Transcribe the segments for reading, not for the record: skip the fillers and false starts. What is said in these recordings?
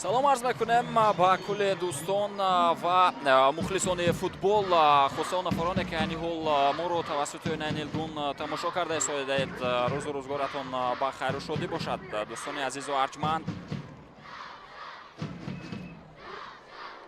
Салом арз мекунем ба кулли дӯстон ва мухлисони футбол, хусусан он нафароне, ки айни ҳол моро тавассути оинаи нилгун тамошо карда истодаед. Рӯзу рӯзгоратон ба хайру шодӣ бошад, дӯстони азизу арҷманд.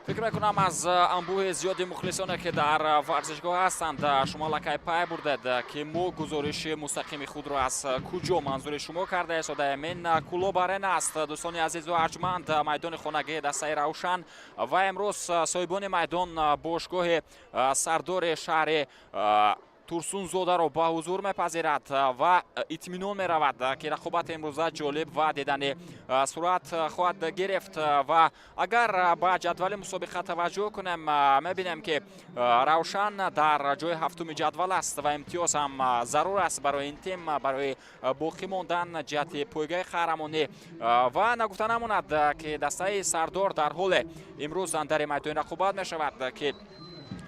Фикр мекунам, аз анбӯҳи зиёди мухлисоне, ки дар варзишгоҳ ҳастанд, шумо аллакай пай бурдед, ки мо гузориши мустақими худро аз куҷо манзури шумо карда истодаем. Ин Кӯлоб Арена аст, дӯстони азизу арҷманд, майдони хонагии дастаи Равшан. Ва имрӯз соҳибони майдон бошгоҳи Сардори шаҳри Турсунзодаро ба ҳузур мепазирад ва итминон меравад, ки рақобати имрӯза ҷолиб ва дидани сурат хоҳад гирифт. Ва агар ба ҷадвали мусобиқа таваҷҷӯҳ кунем, мебинем, ки Равшан дар ҷои ҳафтуми ҷадвал аст ва имтиёз ҳам зарур аст барои ин тим барои боқӣ мондан ҷиҳати пойгаи қаҳрамонӣ. Ва нагуфта намонад, ки дастаи Сардор дар ҳоле имрӯз андари майдони рақобат мешавад, ки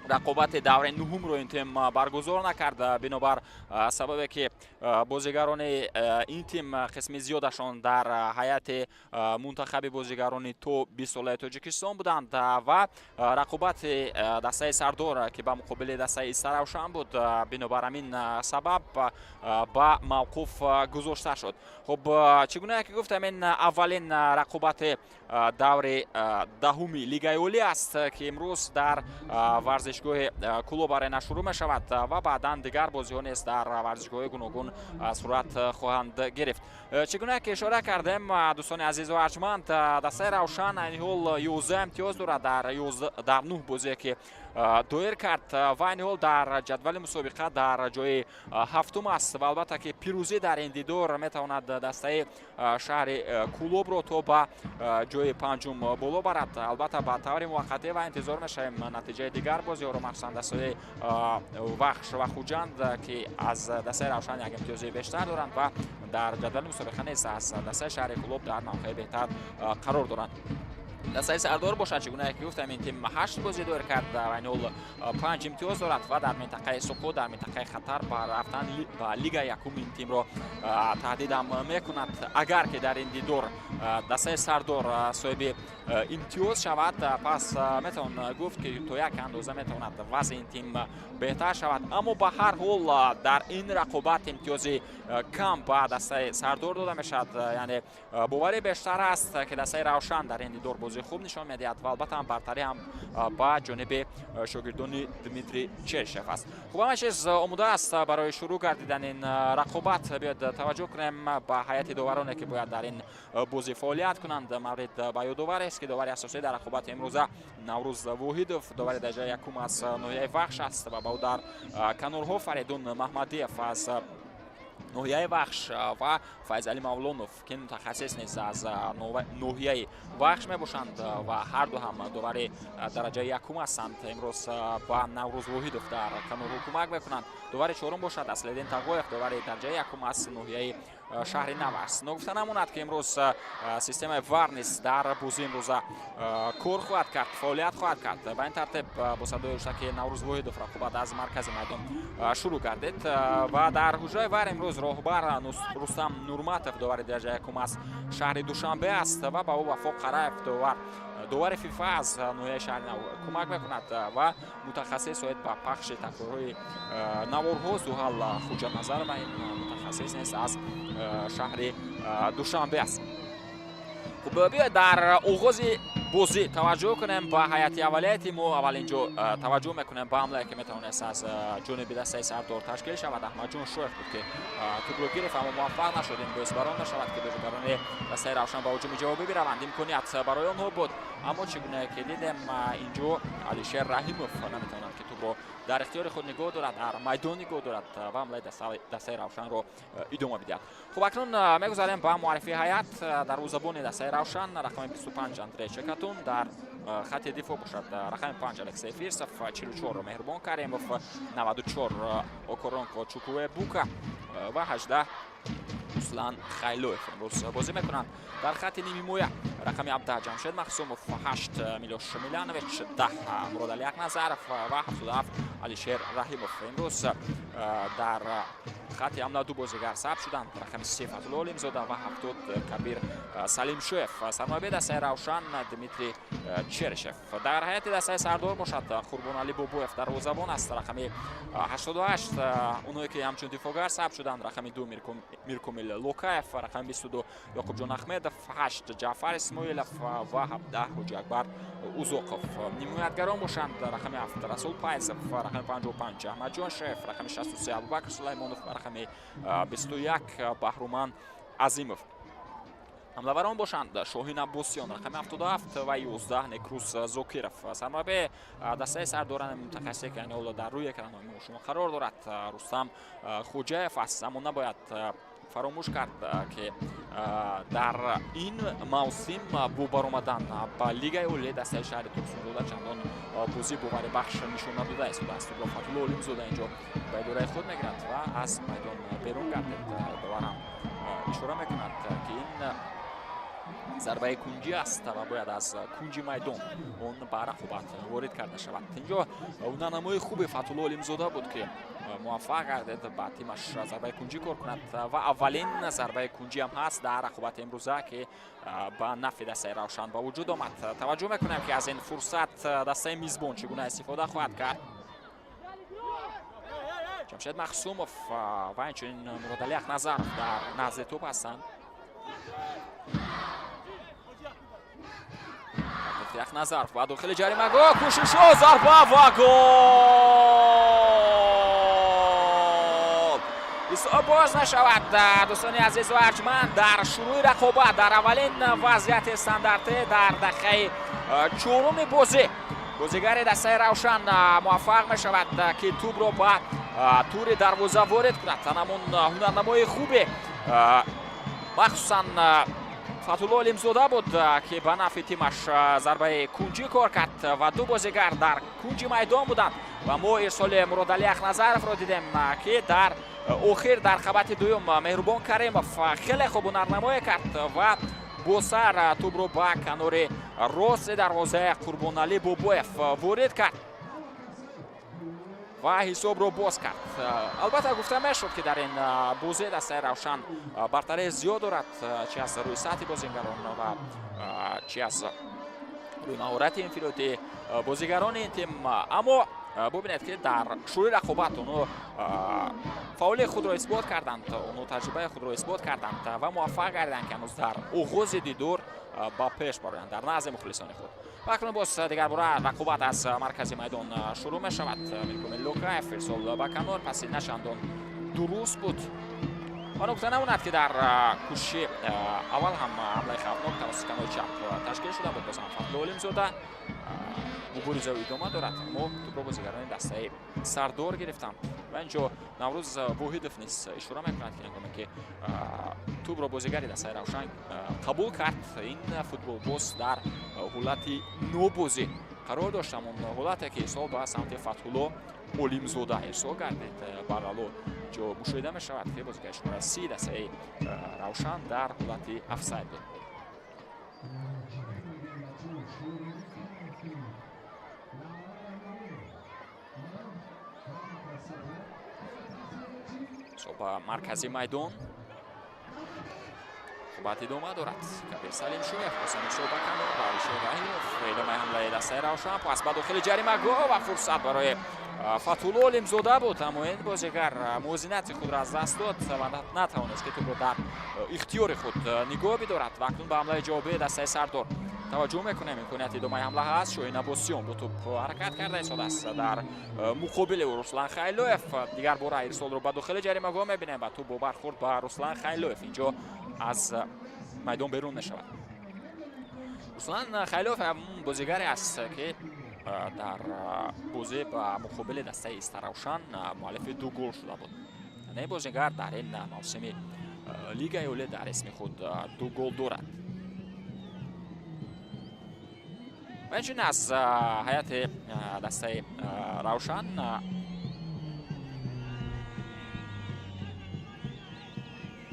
рақобати давраи нуҳумро ин тим баргузор накард, бинобар сабабе ки бозигарони ин тим қисми зиёдашон дар ҳайати мунтахаби бозигарони то 20 солаи Тоҷикистон буданд. Ва рақобати дастаи Сардор, ки ба муқобили дастаи Истаравшан буд, бинобар ҳамин сабаб ба мавқуф гузошта шуд. Хуб, чӣ гуна ки гуфтам, ин аввалин рақобати даври 10-уми Лигаи Олӣ аст, ки имрӯз дар варзишгоҳи Кӯлоб Арена шурӯъ мешавад ва баъдан дигар бозиҳо низ дар варзишгоҳҳои гуногун сурат хоҳанд гирифт. Чӣ гуна ки ишора кардем, дӯстони азизу арҷманд, дастаи Равшан айни ҳол 11 имтиёз дорад дар нӯҳ бозие, ки доир кард, ва айни ҳол дар ҷадвали мусобиқа дар ҷои ҳафтум аст. Ва албатта, ки пирӯзӣ дар ин дидор метавонад дастаи шаҳри Кӯлобро то ба ҷои панҷум боло барад, албатта ба таври муваққатӣ. Ва интизор мешавем натиҷаи дигар бозиҳоро, махсусан дастаи Вахш ва Хуҷанд, ки аз дастаи Равшан як имтиёзи бештар доранд ва дар ҷадвали мусобиқа низ аз дастаи шаҳри Кӯлоб дар мавқеи беҳтар қарор доранд. Дастаи Сардор бошад, чӣ гуна ки гуфтам, ин тим ҳашт бозӣ доир кард ва айни ҳол панҷ имтиёз дорад ва дар минтақаи суқут, дар минтақаи хатар ба рафтан ба Лигаи якум ин тимро таҳдидам мекунад. Агар ки дар ин дидор дастаи Сардор соҳиби имтиёз шавад, пас метавон гуфт, ки то як андоза метавонад вазъи ин тим беҳтар шавад. Аммо ба ҳар ҳол дар ин рақобат имтиёзи кам ба дастаи Сардор дода мешавад, яъне боварӣ бештар аст, ки дастаи Равшан дар ин дидор бозии хуб нишон медиҳад ва албатта ҳам бартарӣ ҳам ба ҷониби шогирдони Дмитрий Чершев аст. Хуб, ҳама чиз омода аст барои шурӯъ гардидани ин рақобат. Биёед, таваҷҷӯҳ кунем ба ҳайати довароне, ки бояд дар ин бозӣ фаъолият кунанд. Маврид ба ёдовар аст, ки довари асосӣ дар рақобати имрӯза Наврӯз Воҳидов, довари дараҷаи якум аз ноҳияи Вахш аст ва ба ӯ дар канорҳо Фаридун Маҳмадиев аз ноҳияи Вахш ва Файзалӣ Мавлонов, ки мутахассис низ аз ноҳияи Вахш мебошанд ва ҳарду ҳам довари дараҷаи якум ҳастанд, имрӯз ба Наврӯз Воҳидов дар канорҳо кӯмак мекунанд. Довари чорум бошад Аслиддин Тағоев, довари дараҷаи якум аз ноҳияи шаҳри Нав аст. Ногуфта намонад, ки имрӯз системаи ВАР низ дар бозии имрӯза кор хоҳад кард, фаъолият хоҳад кард. Ба ин тартиб, бо садои ҳуштаки Наврӯз Воҳидов рақобат аз маркази майдон шурӯъ гардид ва дар ҳуҷраи ВАР имрӯз роҳбар Рустам Нурматов, довари дараҷаи якум аз шаҳри Душанбе аст ва ба ӯ Вафо Қараев, довари ФИФА аз ноҳияи шаҳри Нав кӯмак мекунад ва мутахассис оид ба пахши такрорҳои наворҳо Зуҳал Хуҷаназарова, ин мутахассис низ аз шаҳри Душанбе аст. Хуб, биёед, дар оғози бозӣ таваҷҷӯҳ кунем ба ҳайати аввалияти мо. Аввал инҷо таваҷҷӯҳ мекунем ба ҳамлае, ки метавонист аз ҷониби дастаи Сардор ташкил шавад. Аҳмадҷон Шоев буд, ки тӯбро гирифт, аммо муваффақ нашуд. Ин боис бар он мешавад, ки бозигарони дастаи Равшан ба ҳуҷуми ҷавобӣ бираванд. Имконият барои онҳо буд, аммо чӣ гуна ки дидем, инҷо Алишер Раҳимов наметавонад, ки тӯбро дар ихтиёри худ нигоҳ дорад, дар майдон нигоҳ дорад ва ҳамлаи дастаи Равшанро идома бидиҳад. Хуб, акнун мегузарем ба муаррифии ҳайат. Дарвозабони дастаи Равшан рақами 25 Андрей Чекатун, дар хати дифоъ бошад рақами 5 Алексей Фирсов, 44 Меҳрубон Каримов, 94 Окоронко Чукуе Бука ва 18 Руслан Хайлоев имрӯз бозӣ мекунанд. Дар хати нимҳимоя рақами 17 Ҷамшед Махсумов, 8 Милош Милянович, 10 Муродали Акназаров ва 77 Алишер Раҳимов имрӯз дар Хатти ҳамла ду бозигар сабт шуданд: рақами 3 Фатулло Олимзода ва 70 Кабир Салимшоев. Сармураббии дастаи Равшан Дмитрий Черышев. Дар ҳайати дастаи Сардор бошад, Қурбоналӣ Бобоев дарвозабон аст, рақами 88. Онҳое ки ҳамчун дифоъгар сабт шуданд: рақами 2 Миркомил Локаев, рақами 22 Ёқубҷон Ахмедов, 8 Ҷаъфар Исмоилов ва 17 Ҳоҷиакбар Узоқов. Ҳимоятгарон бошанд: рақами 7 Расул Пайзов, рақами 55 Аҳмадҷон Шоев, рақами 63 Абубакр Сулаймонов ва рақами 21 Баҳруман Азимов. Ҳамлаварон бошанд: Шоҳин Аббосиён, рақами 77 ва 11 Некрус Зокиров. Сармураббии дастаи Сардорани мутахассисе, ки ҳоло дар рӯи экранҳои мо шумо қарор дорад, Рустам Хоҷаев аст. Аммо набояд фаромӯш кард, ки дар ин мавсим бо баромадан ба Лигаи олӣ дастаи шаҳри Турсунзода чандон бозӣ боварибахш нишон надода истодааст. Тӯбро Фатулло Олимзода инҷо ба идораи худ мегирад ва аз майдон берун гардид. Доварам ишора мекунад, ки ин зарбаи кунҷӣ аст ва бояд аз кунҷи майдон он ба рақобат ворид карда шавад. Инҷо ҳунарнамои хуби Фатулло Олимзода буд, ки муваффақ гардид ба тимаш зарбаи кунҷӣ кор кунад ва аввалин зарбаи кунҷӣ ҳам ҳаст дар рақобати имрӯза, ки ба нафъи дастаи Равшан ба вуҷуд омад. Таваҷҷӯҳ мекунем, ки аз ин фурсат дастаи мизбон чӣ гуна истифода хоҳад кард. Ҷамшед Махсумов ва инчунин Муродалӣ Ахназаров дар назди тӯб ҳастанд. Ахназаров ба дохили ҷаримагоҳ, кӯшишҳо, зарба ва гол! Ҳисоб боз нашавад, дӯстони азизу арҷманд. Дар шурӯи рақобат, дар аввалин вазъияти стандартӣ, дар дақиқаи чоруми бозӣ бозигари дастаи Равшан муваффақ мешавад, ки тӯбро ба тури дарвоза ворид кунад. Ҳамон ҳунарнамои хубе, махсусан Фатулло Олимзода буд, ки ба нафъи тимаш зарбаи кунҷӣ кор кард ва ду бозигар дар кунҷи майдон буданд ва мо ирсоли Муродалӣ Ахназаровро дидем, ки дар охир, дар қабати дуюм, Меҳрубон Каримов хеле хуб ҳунарнамоӣ кард ва бо сар тӯбро ба канори рости дарвозаи Қурбоналӣ Бобоев ворид кард ва ҳисобро боз кард. Албатта, гуфта мешуд, ки дар ин бозӣ дастаи Равшан бартарии зиёд дорад, чи аз рӯи сатҳи бозигарон ва чи аз рӯи маҳорати инфиродии бозигарони ин тим. Аммо бубинед, ки дар шурӯи рақобат онҳо фаъолии худро исбот карданд, онҳо таҷрибаи худро исбот карданд ва муваффақ гардиданд, ки ҳанӯз дар оғози дидор ба пеш бароянд дар назди мухлисони худ. Ва акнун боз дигарбора рақобат аз маркази майдон шурӯъ мешавад. Миркомил Локаев, ирсол ба канор, паси начандон дуруст буд ва нукта намонад, ки дар кӯшиши аввал ҳам ҳамлаи хавфнок тавассути канори чап ташкил шуда буд. Боз ҳам Фатулло Олимзода, муборизаи идома дорад, аммо тӯбро бозигарони дастаи Сардор гирифтанд ва инҷо Наврӯз Воҳидов низ ишора мекунад, ки ҳангоме ки тӯбро бозигари дастаи Равшан қабул кард, ин футболбоз дар ҳолати нобозӣ қарор дошт. Ҳамон ҳолате ки ирсол ба самти Фатҳулло Олимзода ирсол гардид. Барало ҷо мушоҳида мешавад, ки бозигари шумораи 30 дастаи Равшан дар ҳолати офсайд буд. Ба маркази майдон рақобат идома дорад. Кабир Салимшоев боз ҳам ба канор ба Алишер Раҳимов. Идомаи ҳамлаи дастаи Равшан, пас ба дохили ҷаримагоҳ ва фурсат барои Фатҳулло Олимзода буд, аммо ин бозигар мувозинати худро аз даст дод ва натавонист, ки тӯбро дар ихтиёри худ нигоҳ бидорад. Ва акнун ба ҳамлаи ҷавобии дастаи Сардор таваҷҷӯҳ мекунем. Имконияти идомаи ҳамла ҳаст. Шоҳин Аббосиён бо тӯб ҳаракат карда истодааст, дар муқобили ӯ Руслан Хайлоев. Дигар бора ирсолро ба дохили ҷаримагоҳ мебинем ва тӯб бо бархӯрд ба Руслан Хайлоев инҷо аз майдон берун мешавад. Руслан Хайлоев бозигаре аст, ки дар бозӣ ба муқобили дастаи Истаравшан муаллифи ду гол шуда буд. Ин бозигар дар ин мавсими Лигаи олӣ дар исми худ ду гол дорад. Ва инчунин аз ҳайати дастаи Равшан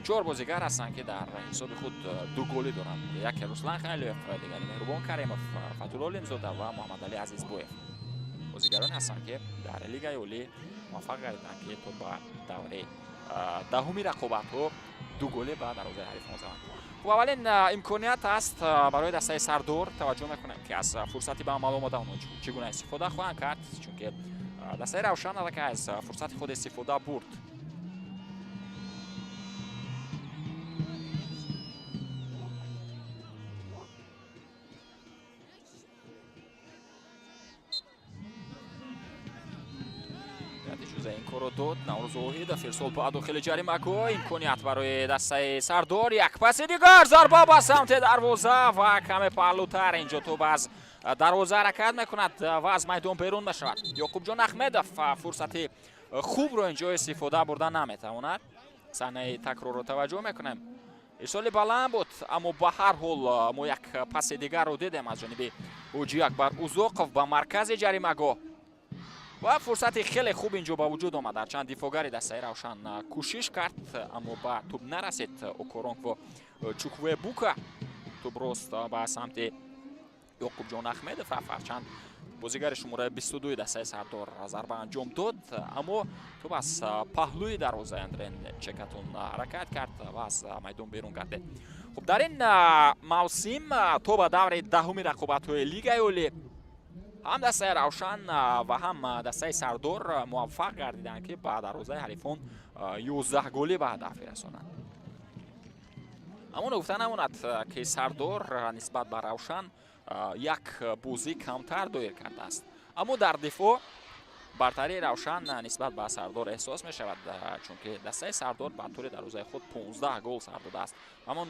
чор бозигар ҳастанд, ки дар ҳисоби худ ду голӣ доранд: яке Руслан Хайлоев, дигари Меҳрубон Каримов, Фатулло Олимзода ва Муҳаммадалӣ Азизбоев. Бозигароне ҳастанд, ки дар Лигаи олӣ муваффақ гардиданд, ки то ба давраи даҳуми рақобатҳо 2 голе ба дарвозаи ҳарифон заданд. Хуб, аввалин имконият аст барои дастаи Сардор. Таваҷҷӯҳ мекунем, ки аз фурсати ба амал омада онҳо чӣ гуна истифода хоҳанд кард, чунки дастаи Равшан аллакай аз фурсати худ истифода бурд. Ин корро дод Наврӯз Воҳидов. Ирсол ба дохили ҷаримагоҳ, имконият барои дастаи Сардор. Як паси дигар, зарба ба самти дарвоза ва каме паҳлӯтар. Инҷо тӯб аз дарвоза ҳаракат мекунад ва аз майдон берун мешавад. Ёқубҷон Ахмедов фурсати хубро инҷо истифода бурда наметавонад. Саҳнаи такрорро таваҷҷӯҳ мекунем. Ирсоли баланд буд, аммо ба ҳар ҳол мо як паси дигарро дидем аз ҷониби Ҳоҷи Акбар Узоқов ба маркази ҷаримагоҳ ва фурсати хеле хуб инҷо ба вуҷуд омад. Ҳарчанд дифоъгари дастаи Равшан кӯшиш кард, аммо ба тӯб нарасид. Окоронкво Чуквебука тӯб рост ба самти Ёқубҷон Ахмедов рафт. Ҳарчанд бозигари шумораи 22 дастаи Сардор зарба анҷом дод, аммо тӯб аз паҳлӯи дарвозаи Андрен Чекатун ҳаракат кард ва аз майдон берун гардид. Хуб, дар ин мавсим то ба даври даҳуми рақобатҳои Лигаи Олӣ ҳам дастаи Равшан ва ҳам дастаи Сардор муваффақ гардиданд, ки ба дарвозаи ҳарифон 11 голӣ ба ҳадаф бирасонанд. Аммо гуфта намонад, ки Сардор нисбат ба Равшан як бозӣ камтар доир кардааст, аммо дар дифоъ бартарии Равшан нисбат ба Сардор эҳсос мешавад, чунки дастаи Сардор ба тури дарвозаи худ 15 гол сар додааст. Ҳамон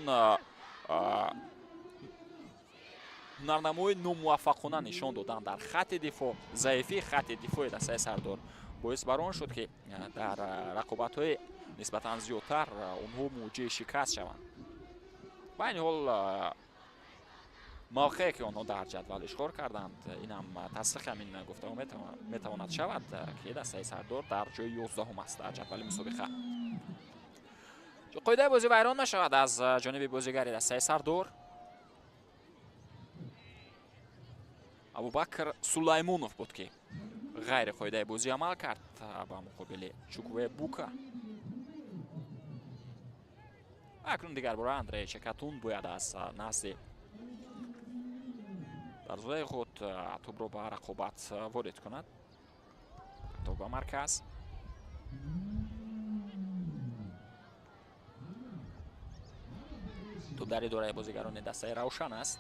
ҳунарнамои номуваффақона нишон додан дар хатти дифоъ, заифии хатти дифои дастаи Сардор боис бар он шуд, ки дар рақобатҳои нисбатан зиёдтар онҳо муҷиби шикаст шаванд. Ба айни ҳол мавқее, ки онҳо дар ҷадвал ишғол карданд, инам тасдиқи ҳамин гуфтаҳо метавонад шавад, ки дастаи Сардор дар ҷои 11 аст дар ҷадвали мусобиқа. Қоидаи бозӣ вайрон мешавад аз ҷониби бозигари дастаи Сардор. Абубакр Сулаймонов буд, ки ғайри қоидаи бозӣ амал кард ба муқобили Чуквебука. Акнун дигар бора Андрей Чекатун бояд аз назди дарвозаи худ тӯбро ба рақобат ворид кунад. Тӯб ба марказ. Тӯб дар идораи бозигарони дастаи Равшан аст.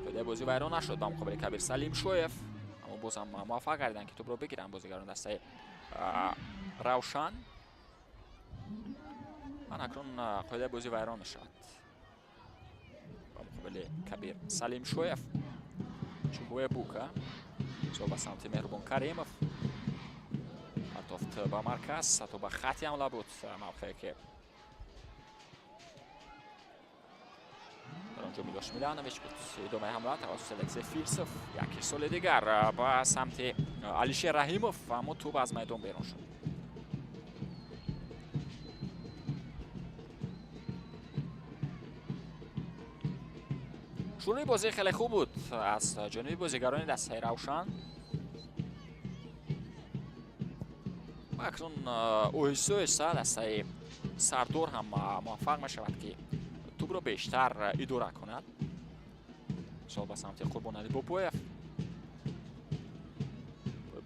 Қоидаи бозӣ вайрон нашуд ба муқобили Кабир Салимшоев, аммо боз ҳам муваффақ гардиданд, ки тӯбро бигиранд бозигарони дастаи Равшан. Ман акнун қоидаи бозӣ вайрон мешавад ба муқобили Кабир Салимшоев. Чуквебука со ба самти Меҳрубон Каримов партофт ба марказ, ҳатто ба хати ҳамла буд, мавқее ки дар онҷо Милош Миланович буд. Идомаи ҳамла тавассути Алексей Фирсов, як ирсоли дигар ба самти Алишер Раҳимов, аммо тӯб аз майдон берун шуд. Шурӯи бозӣ хеле хуб буд аз ҷониби бозигарони дастаи Равшан. Ва акнун оҳиста оҳиста дастаи Сардор ҳам муваффақ мешавад, ки тӯбро бештар идора кунад. Мисол ба самти Қурбоналӣ Бобоев.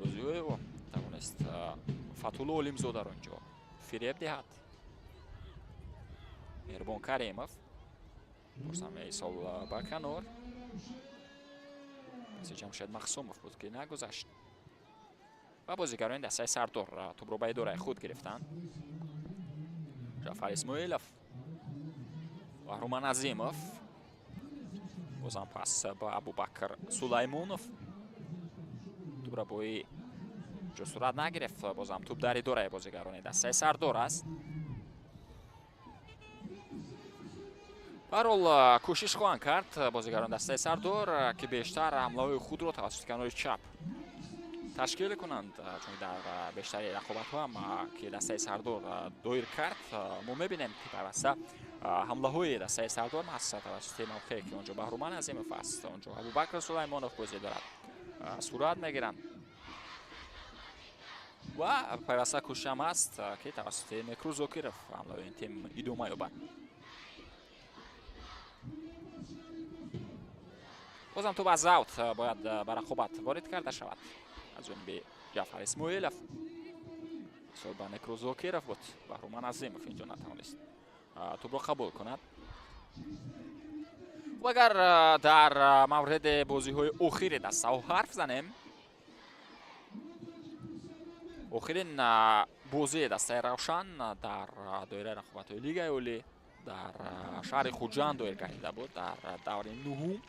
Бозиҳои ӯ тавонист Фатулло Олимзодаро инҷо фиреб диҳад. Меҳрубон Каримов боз исол ба канор. Паси Ҷамшед Махсумов буд, ки нагузашт. Ва бозигарони дастаи Сардор тӯбро ба идораи худ гирифтанд. Ҷафар Исмоилов, Баҳруман Азимов, бозам пас ба Абубакр Сулаймонов. Тӯбро бои ҷо сурат нагирифт, бозам тӯб дар идораи бозигарони дастаи Сардор аст. Ба ҳар ҳол кӯшиш хоҳанд кард бозигарони дастаи Сардор, ки бештар ҳамлаҳои худро тавассути канори чап ташкил кунанд, чун дар бештари рақобатҳо ҳам, ки дастаи Сардор доир кард, мо мебинем, ки пайваста ҳамлаҳои дастаи Сардор маҳз тавассути мавқее, ки онҷо Баҳруман Азимов аст, онҷо Абубакр Сулаймонов бозӣ дорад, сурат мегиранд. Ва пайваста кӯшишам ҳаст, ки тавассути Некрӯз Зокиров ҳамлаи ин тим идома ёбад. Бозам тӯб аз аут бояд ба рақобат ворид карда шавад аз ҷониби Ҷаъфар Исмоилов. Сол ба Некрӯз Зокиров буд. Баҳруман Азимов инҷо натавонист тӯбро қабул кунад. Хуб, агар дар мавриди бозиҳои охири дастаҳо ҳарф занем, охирин бозии дастаи Равшан дар доираи рақобатҳои Лигаи Олӣ дар шаҳри Хуҷанд доир гардида буд дар даври нуҳум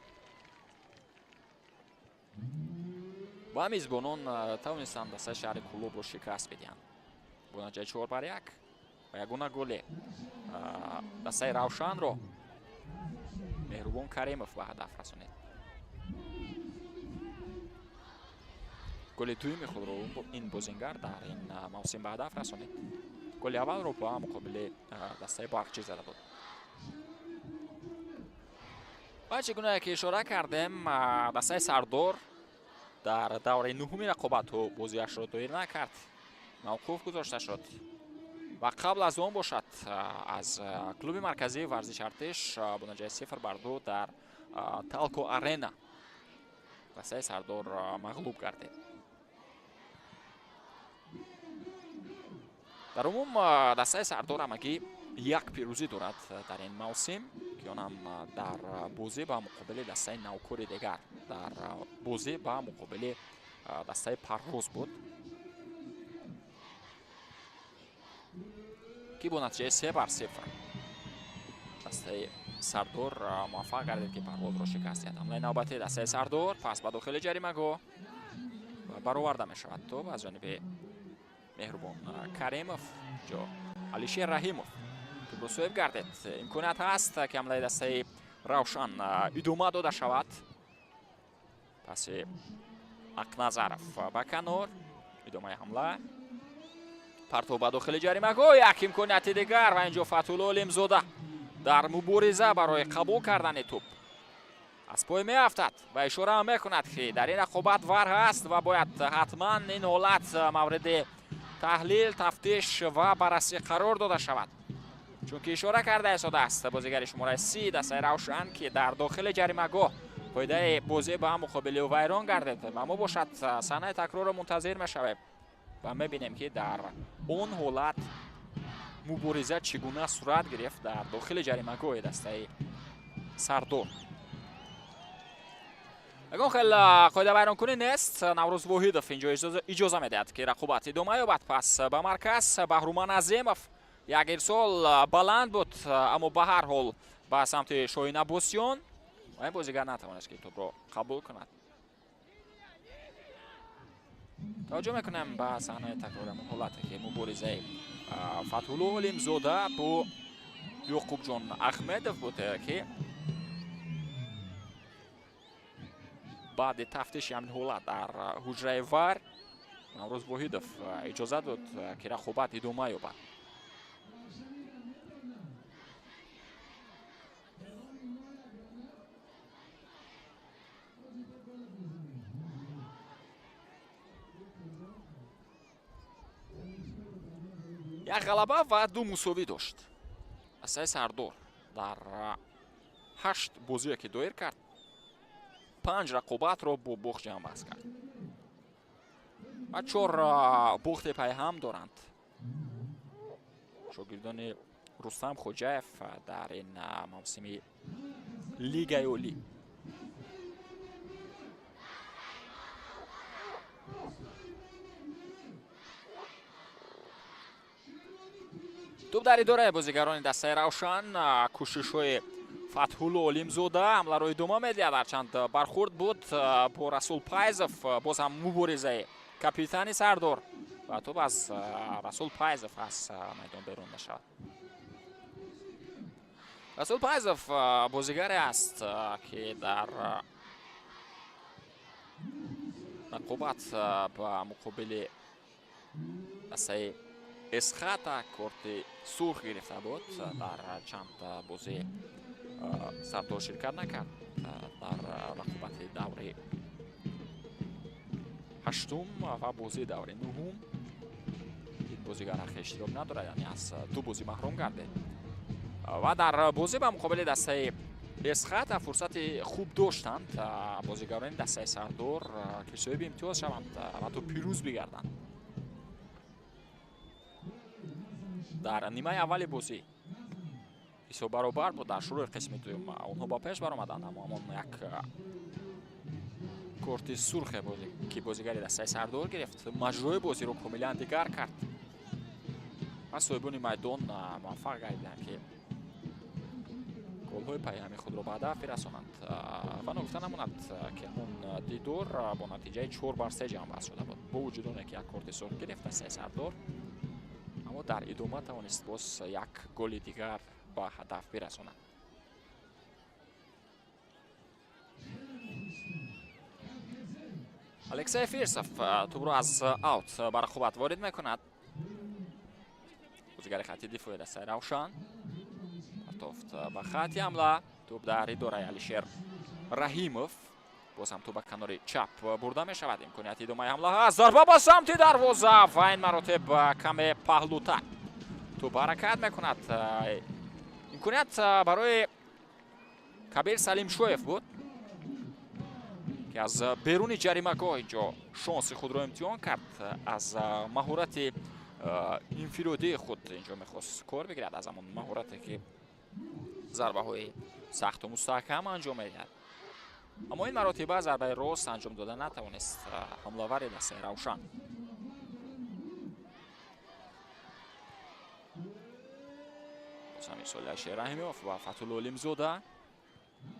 ва мизбонон тавонистанд дастаи шаҳри Кӯлобро шикаст бидиҳанд бо натиҷаи 4-1 ва ягона голе дастаи Равшанро Меҳрубон Каримов ба ҳадаф расонид. Голи дуюми худро ин бозингар дар ин мавсим ба ҳадаф расонид. Голи аввалро ба муқобили дастаи Барқчӣ зада буд. Ва чӣ гунае ки ишора кардем, дастаи Сардор дар давраи нуҳуми рақобатҳо бозиашро доир накард, мавқуф гузошта шуд ва қабл аз он бошад аз клуби марказии варзиш Артиш бо натиҷаи 0-2 дар Талко Арена дастаи Сардор мағлуб гардид. Дар умум дастаи Сардор ҳамагӣ як пирӯзӣ дорад дар ин мавсим, ки онам дар бозӣ ба муқобили дастаи навкори дигар, дар бозӣ ба муқобили дастаи Парвоз буд, ки бо натиҷаи 3-0 дастаи Сардор муваффақ гардид, ки Парвозро шикаст диҳад. Ҳамлаи навбатии дастаи Сардор пас ба дохили ҷаримагоҳ бароварда мешавад тӯб аз ҷониби Меҳрубон Каримов. Ҷо Алишер Раҳимов тӯбро соҳиб гардид. Имконият ҳаст, ки ҳамлаи дастаи Равшан идома дода шавад. Паси Ақназаров ба канор, идомаи ҳамла, партов ба дохили ҷаримагоҳ, як имконияти дигар ва инҷо Фатҳулло Олимзода дар мубориза барои қабул кардани тӯб аз пой меафтад ва ишора мекунад, ки дар ин рақобат вар ҳаст ва бояд ҳатман ин ҳолат мавриди таҳлил, тафтиш ва баррасӣ қарор дода шавад. Чунки ишора карда истодааст бозигари шумораи 30 дастаи Равшан, ки дар дохили ҷаримагоҳ қоидаи бозӣ ба муқобили ӯ вайрон гардид ва мо бошад саҳнаи такрорро мунтазир мешавем ва мебинем, ки дар он ҳолат мубориза чӣ гуна сурат гирифт дар дохили ҷаримагоҳи дастаи Сардор. Ягон хел қоидавайронкунӣ нест. Наврӯз Воҳидов инҷо иҷоза медиҳад, ки рақобат идома ёбад. Пас ба марказ Баҳруман Азимов, як ирсол баланд буд, аммо ба ҳар ҳол ба самти Шоҳин Аббосиён ва ин бозигар натавонист, ки тӯбро қабул кунад. Таваҷҷӯҳ мекунем ба саҳнаи такрори ҳамон ҳолате, ки муборизаи Фатҳулло Олимзода бо Ёқубҷон Ахмедов буд, ки баъди тафтиши ҳамин ҳолат дар ҳуҷраи вар Наврӯз Воҳидов иҷоза дод, ки рақобат идома ёбад. Як ғалаба ва 2 мусовӣ дошт дастаи Сардор дар 8 бозие, ки доир кард, 5 рақобатро бо бохт ҷамъбаст кард ва 4 бохти пайҳам доранд шогирдони Рустам Хоҷаев дар ин мавсими Лигаи Олӣ. Тӯб дар идораи бозигарони дастаи Равшан. Кӯшишҳои Фатҳулло Олимзода ҳамларо идома медиҳад, ҳарчанд бархурд буд бо Расул Пайзов. Боз ҳам муборизаи капитани Сардор ва тӯб аз Расул Пайзов аз майдон берун мешавад. Расул Пайзов бозигаре аст, ки дар рақобат ба муқобили дастаи Эсхата корти сурх гирифта буд, дар чанд бозӣ Сардор ширкат накард дар рақобати даври ҳаштум ва бозии даври нуҳум. Ин бозигар ҳаққи иштирок надорад, яъне аз ду бозӣ маҳрум гардид. Ва дар бозӣ ба муқобили дастаи Эсхата фурсати хуб доштанд бозигарони дастаи Сардор, ки соҳиби имтиёз шаванд ва то пирӯз бигарданд. Дар нимаи аввали бозӣ ҳисоб баробар буд. Дар шурӯи қисми дуюм онҳо ба пеш баромаданд, аммо ҳамон як корти сурхе ки бозигари дастаи Сардор гирифт, маҷрои бозиро комилан дигар кард ва соҳибони майдон муваффақ гардиданд, ки голҳои пайҳами худро ба ҳадаф бирасонанд. Ва ногуфта намонад, ки ҳамон дидор бо натиҷаи 4-3 ҷамъбаст шуда буд. Бо вуҷуди оне ки як корти сурх гирифт дастаи Сардор, аммо дар идома тавонист боз як голи дигар ба ҳадаф бирасонад. Алексей Фирсов тӯбро аз аут ба рақобат ворид мекунад. Бозигари хати дифои дастаи Равшан партофт ба хати ҳамла. Тӯб дар идораи Алишер Раҳимов. Боз ҳам тӯб ба канори чап бурда мешавад. Имконияти идомаи ҳамла ҳаст. Зарба ба самти дарвоза ва ин маротиб каме паҳлӯтар тӯб ҳаракат мекунад. Имконият барои Кабир Салимшоев буд, ки аз беруни ҷаримагоҳ инҷо шонси худро имтиҳон кард. Аз маҳорати инфиродии худ инҷо мехост кор бигирад, аз ҳамон маҳорате ки зарбаҳои сахту мустаҳкам анҷом медиҳад. Аммо ин маротиба зарбаи рост анҷом дода натавонист ҳамлавари дастаи Равшан. Боз ҳам ирсоли Алишер Раҳимов ва Фатҳулло Олимзода.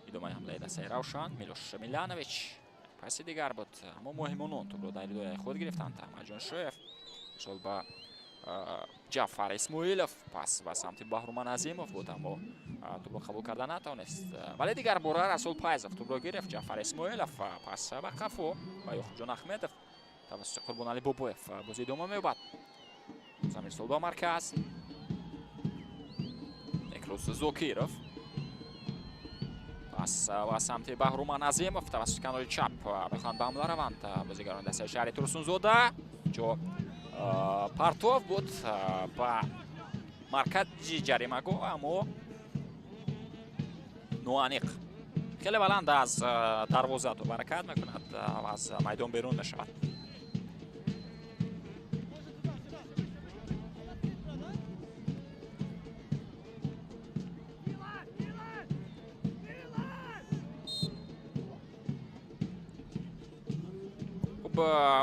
Идомаи ҳамлаи дастаи Равшан. Милош Миланович паси дигар буд, аммо муҳимонон тӯбро дар идораи худ гирифтанд. Аҳмадҷон Шоев ирсол ба Ҷафар Исмоилов, пас ба самти Баҳруман Азимов буд, аммо тӯбро қабул карда натавонист. Вале дигар бора Расул Пайзов тӯбро гирифт. Ҷафар Исмоилов пас ба қафо ба Ёқубҷон Ахмедов тавассути Қурбоналӣ Бобоев бозӣ идома меёбад. Бозам ирсол ба марказ. Некрус Зокиров пас ба самти Баҳруман Азимов тавассути канори чап мехоҳанд ба ҳамла раванд бозигарони дастаи шаҳри Турсунзода. Ҷо партов буд ба маркази ҷаримагоҳ, аммо ноаниқ. Хеле баланд аз дарвоза тӯб ҳаракат мекунад ва аз майдон берун мешавад.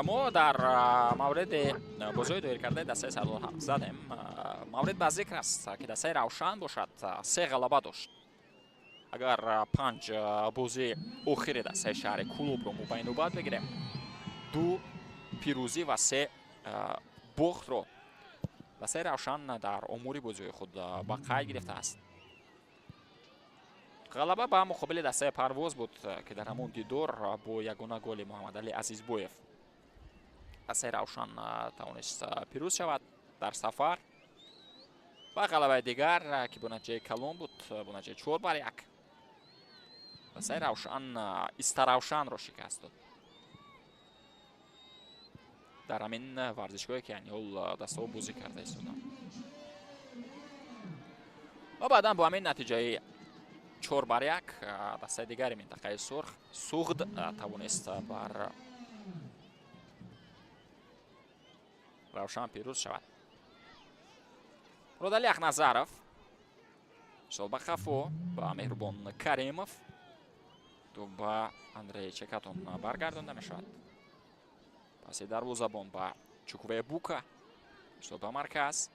Мо дар мавриди бозиҳои доир кардаи дастаи Сардор ҳарф задем. Маврид ба зикр аст, ки дастаи Равшан бошад 3 ғалаба дошт. Агар 5 бозии охири дастаи шаҳри Кӯлобро мо ба ин навбат бигирем, 2 пирӯзӣ ва 3 бохтро дастаи Равшан дар омори бозиҳои худ ба қайд гирифтааст. Ғалаба ба муқобили дастаи Парвоз буд, ки дар ҳамон дидор бо ягона голи Муҳаммадалӣ Азизбоев дастаи Равшан тавонист пирӯз шавад дар сафар. Ва ғалабаи дигар, ки бо натиҷаи калон буд, бо натиҷаи 4-1 дастаи Равшан Истаравшанро шикаст дод. Дар ҳамин варзишгоҳе ки айни ҳол дастаҳо бозӣ карда истоданд. Ва баъдан бо ҳамин натиҷаи 4-1 дастаи дигари минтақаи сурх Суғд тавонист бар Равшан пирӯз шавад. Муродалӣ Ахназаров ирсол ба қафо ба Меҳрубон Каримов, тӯб ба Андрей Чекатон баргардонда мешавад. Паси дарвозабон ба Чукве Бука, ирсол ба марказ.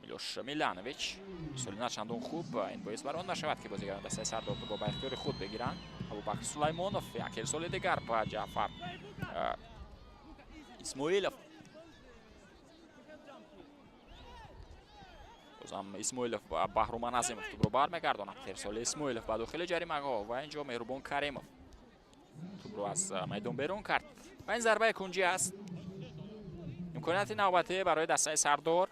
Милош Миланович ирсоли начандон хуб, ин боис бар он нашавад, ки бозигарон дастаи Сардор тӯбро ба ихтиёри худ бигиранд. Абубакр Сулаймонов як ирсоли дигар ба Ҷаъфар Исмоилов. Бозам Исмоилов ба Баҳруман Азимов тӯбро бармегардонад. Ирсоли Исмоилов ба дохили ҷаримагоҳ ва инҷо Меҳрубон Каримов тӯбро аз майдон берун кард. Ва ин зарбаи кунҷӣ аст. Имконияти навбатӣ барои дастаи Сардор.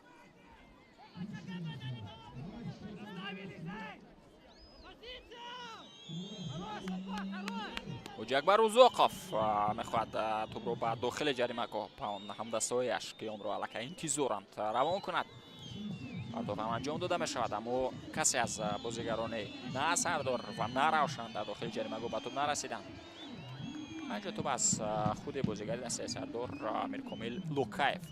Ҳоҷиакбар Узоқов мехоҳад тӯбро ба дохили ҷаримагоҳ ба он ҳамдастаҳояш, ки онро аллакай интизоранд, равон кунад. Партов ҳам анҷом дода мешавад, аммо касе аз бозигарони на Сардор ва на Равшан дар дохили ҷаримагоҳ ба тӯб нарасиданд. Инҷо тӯб аз худи бозигари дастаи Сардор Амиркомил Лукаев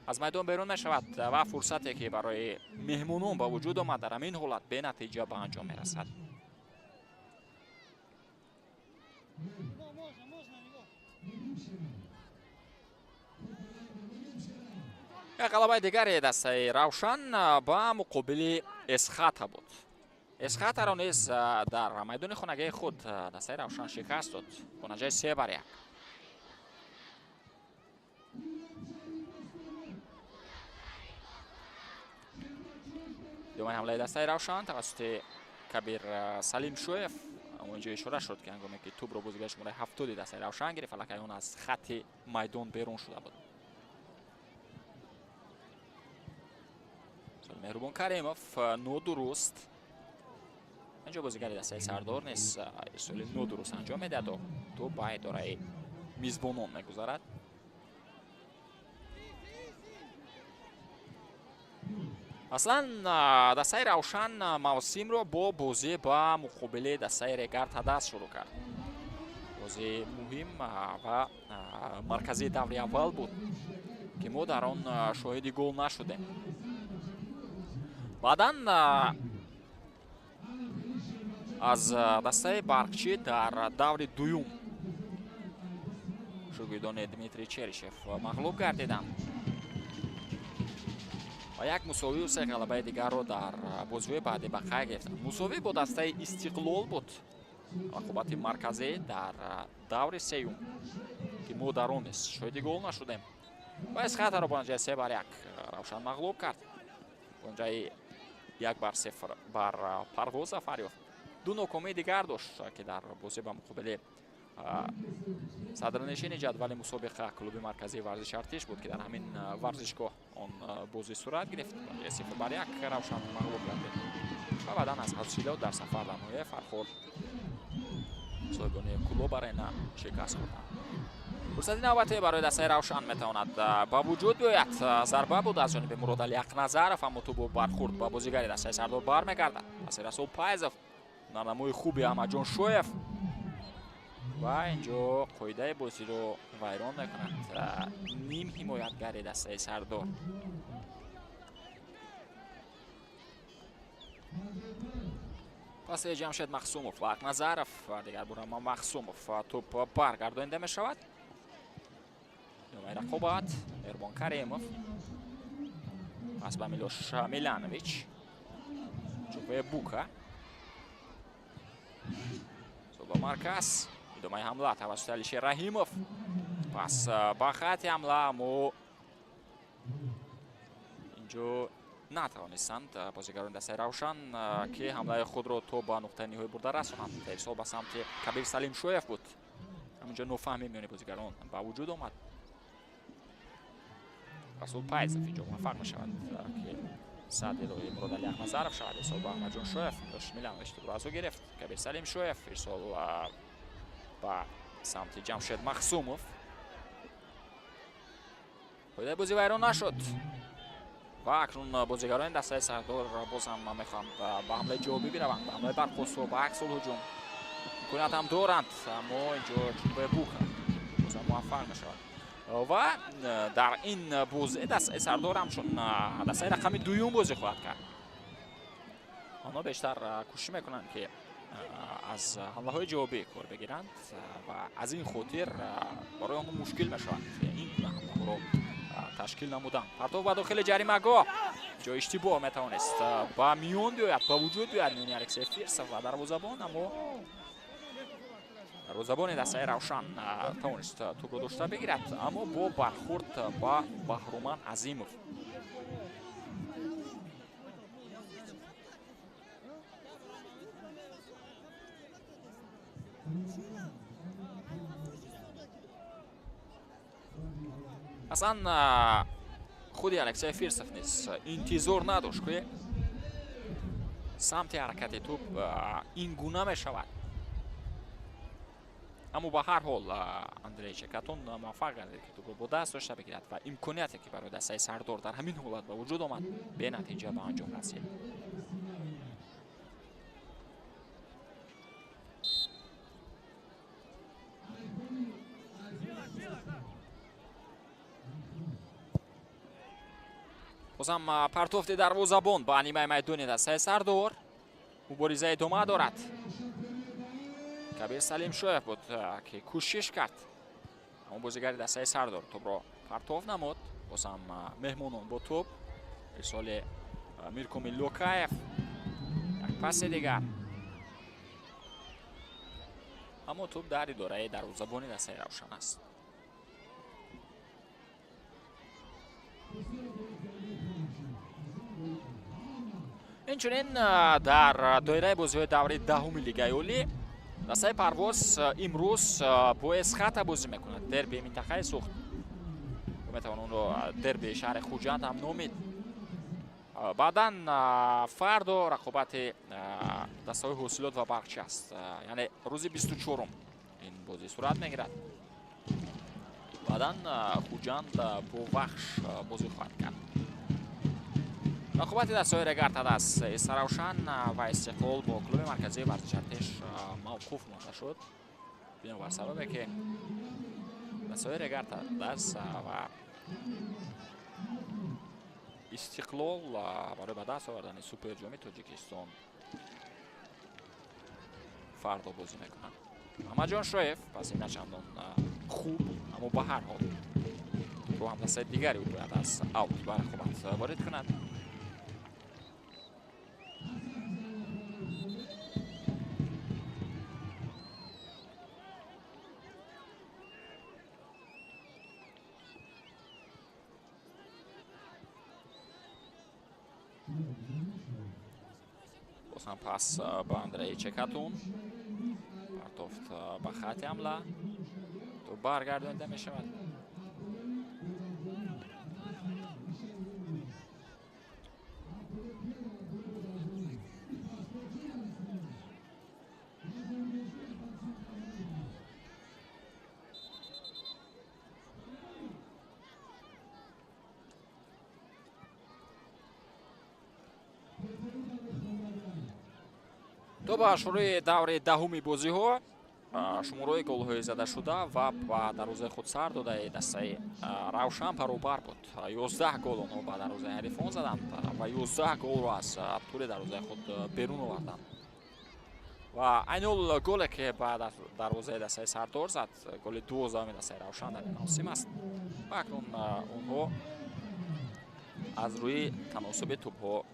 аз майдон берун мешавад ва фурсате, ки барои меҳмонон ба вуҷуд омад, дар ҳамин ҳолат бенатиҷа ба анҷом мерасад. Як ғалабаи дигари дастаи Равшан ба муқобили Эсхата буд. Эсхатаро низ дар майдони хонагии худ дастаи Равшан шикаст дод бо натиҷаи 3-1. Идомаи ҳамлаи дастаи Равшан тавассути Кабир Салимшоев. Аммо инҷо ишора шуд, ки ҳангоме ки тӯбро бозигари шумораи 70-и дастаи Равшан гирифт, аллакай он аз хатти майдон берун шуда буд. Меҳрубон Каримов нодуруст. Инҷо бозигари дастаи Сардор низ ирсоли нодуруст анҷом медиҳад, тӯб ба идораи мизбонон мегузарад. Аслан дастаи Равшан мавсимро бо бозӣ ба муқобили дастаи Регар Тадас шурӯъ кард. Бозии муҳим ва марказии даври аввал буд, ки мо дар он шоҳиди гол нашудем. Баъдан аз дастаи Барқчӣ дар даври дуюм шогирдони Дмитрий Черишев мағлуб гардиданд ва як мусовию се ғалабаи дигарро дар бозиҳои баъдӣ ба қайд гирифтанд. Мусовӣ бо дастаи Истиқлол буд, рақобати марказӣ дар даври сеюм, ки мо дар он низ шоҳиди гол нашудем. Ва Эсхатаро бо натиҷаи 3-1 Равшан мағлуб кард. Бо натиҷаи 1-0 бар Парвоз зафар ёфт. Ду нокомии дигар дошт, ки дар бозӣ ба муқобили садрнишини ҷадвали мусобиқа клуби марказии варзиши Артиш буд, ки дар ҳамин варзишгоҳ он бозӣ сурат гирифт. 0-1 Равшан мағлуб гардид ва баъдан аз Ҳасилот дар сафар дар ноҳияи Фархор соҳибони Клуб Арена шикаст хӯрданд. Фурсати навбатӣ барои дастаи Равшан метавонад ба вуҷуд биёяд. Зарба буд аз ҷониби Муродали Ақназаров, аммо тӯб бо бархурд ба бозигари дастаи Сардор бармегардад. Паси Расул Пайзов, ҳунарнамои хуби Аҳмадҷон Шоев ва инҷо қоидаи бозиро вайрон мекунад ним ҳимоятгари дастаи Сардор. Паси Ҷамшед Махсумов ва Ақназаров, дигар бора Махсумов тӯб баргардонида мешавад. Идомаи рақобат Меҳрубон Каримов пас ба Милош Миланович, Чупе Бука ба марказ. Идомаи ҳамла тавассути Алишер Раҳимов, пас ба хатти ҳамла, аммо инҷо натавонистанд бозигарони дастаи Равшан, ки ҳамлаи худро то ба нуқтаи ниҳоӣ бурда расонанд. Ирсол ба самти Кабир Салимшоев буд. Ҳаминҷо нофаҳмӣ миёни бозигарон ба вуҷуд омад. Расул Пайзов инҷо муваффақ мешавад, ки садди роҳи Муродали Ақназаров шавад. Ирсол ба Аҳмадҷон Шоев, Милош Миланович тӯбро аз ӯ гирифт. Кабир Салимшоев, ирсол ба самти Ҷамшед Махсумов. Қоидаи бозӣ вайрон нашуд ва акнун бозигарони дастаи Сардор боз ҳам мехоҳанд ба ҳамлаи ҷавобӣ бираванд, ба ҳамлаи бархостҳо, ба аксулҳуҷум. Имконият ҳам доранд, аммо инҷо Чунбе Бука боз ҳам муваффақ мешавад. Ва дар ин бозӣ дастаи Сардор ҳамчун дастаи рақами дуюм бозӣ хоҳад кард. Онҳо бештар кӯшиш мекунанд, ки аз ҳамлаҳои ҷавобӣ кор бигиранд ва аз ин хотир барои онҳо мушкил мешавад ин гуна ҳамлаҳоро ташкил намудан. Партов ба дохили ҷаримагоҳ, ҷои иштибоҳ метавонист ба миён биёяд, ба вуҷуд биёяд миёни Алексей Фирсов ва дарвозабон, аммо дарвозабони дастаи Равшан тавонист тӯбро дошта бигирад, аммо бо бархурд ба Баҳруман Азимов. Аслан худи Алексей Фирсов низ интизор надошт, ки самти ҳаракати тӯб ин гуна мешавад. Аммо ба ҳар ҳол Андрей Чекатун муваффақ гардид, ки тӯбро бо даст дошта бигирад ва имконияте, ки барои дастаи Сардор дар ҳамин ҳолат ба вуҷуд омад, бенатиҷа ба анҷом расид. Бозам партофти дарвозабон ба нимаи майдони дастаи Сардор. Мубориза идома дорад. Кабир Салимшоев буд, ки кӯшиш кард. Аммо бозигари дастаи Сардор тӯбро партоф намуд. Бозам меҳмонон бо тӯб. Ирсоли Миркомил Локаев. Як паси дигар. Аммо тӯб дар идораи дарвозабони дастаи Равшан аст. Инчунин дар доираи бозиҳои даври даҳуми Лигаи Олӣ дастаи Парвоз имрӯз бо Эсхата бозӣ мекунад. Дерби минтақаи Сухт. Метавон онро дерби шаҳри Хуҷанд ҳам номид. Баъдан фардо рақобати дастаҳои Ҳосилот ва Барқчӣ аст. Яъне рӯзи 24-ум ин бозӣ сурат мегирад. Баъдан Хуҷанд бо Вахш бозӣ хоҳад кард. Рақобати дастаҳои Регар-ТадАЗ, Истаравшан ва Истиқлол бо клуби марказии варзиши Артиш мавқуф монда шуд. Бинобар сабабе, ки дастаҳои Регар-ТадАЗ ва Истиқлол барои ба даст овардани Суперҷоми Тоҷикистон фардо бозӣ мекунанд. Муҳаммадҷон Шоев паси начандон хуб, аммо ба ҳар ҳол тӯбро ҳам дастаи дигари ӯ бояд аз аут ба рақобат ворид кунад. Бозам пас ба Андрей Чекатун. Партофт ба хати ҳамла. Тӯб баргардонида мешавад. То ба шурӯи даври даҳуми бозиҳо шумораи голҳои задашуда ва ба дарвозаи худ сар додаи дастаи Равшан баробар буд. 11 гол онҳо ба дарвозаи ҳарифон заданд ва 11 голро аз тӯли дарвозаи худ берун оварданд. Ва айни ҳол голе, ки ба дарвозаи дастаи Сардор зад, голи 12-уми дастаи Равшан дар ин мавсим аст. Ва акнун онҳо аз рӯи таносуби тӯбҳо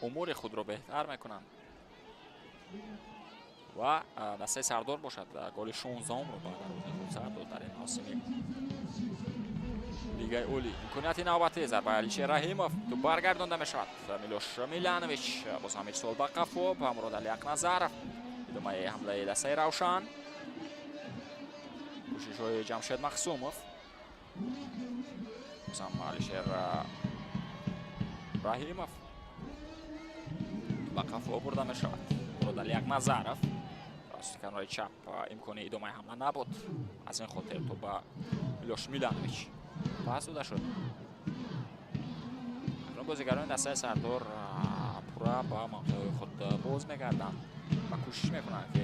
умури худро беҳтар мекунанд ва дастаи Сардор бошад голи 16-умро ба дарвозаи худ сар дод дар ин мавсими Лигаи Олӣ. Имконияти навбатӣ зарбаи Алишер Раҳимов, тӯб баргардонда мешавад. Милош Миланович боз ҳам ирсол ба қафо ба Муродали Ақназаров. Идомаи ҳамлаи дастаи Равшан. Кӯшишҳои Ҷамшед Махсумов. Боз ҳам Алишер Раҳимов ба қафо бурда мешавад. Муродали Ақназаров тавассути канори чап имкони идомаи ҳамла набуд. Аз ин хотир тӯб ба Милош Миланович пас дода шуд. Акнун бозигарони дастаи Сардор пурра ба мавқеъҳои худ боз мегарданд ва кӯшиш мекунанд, ки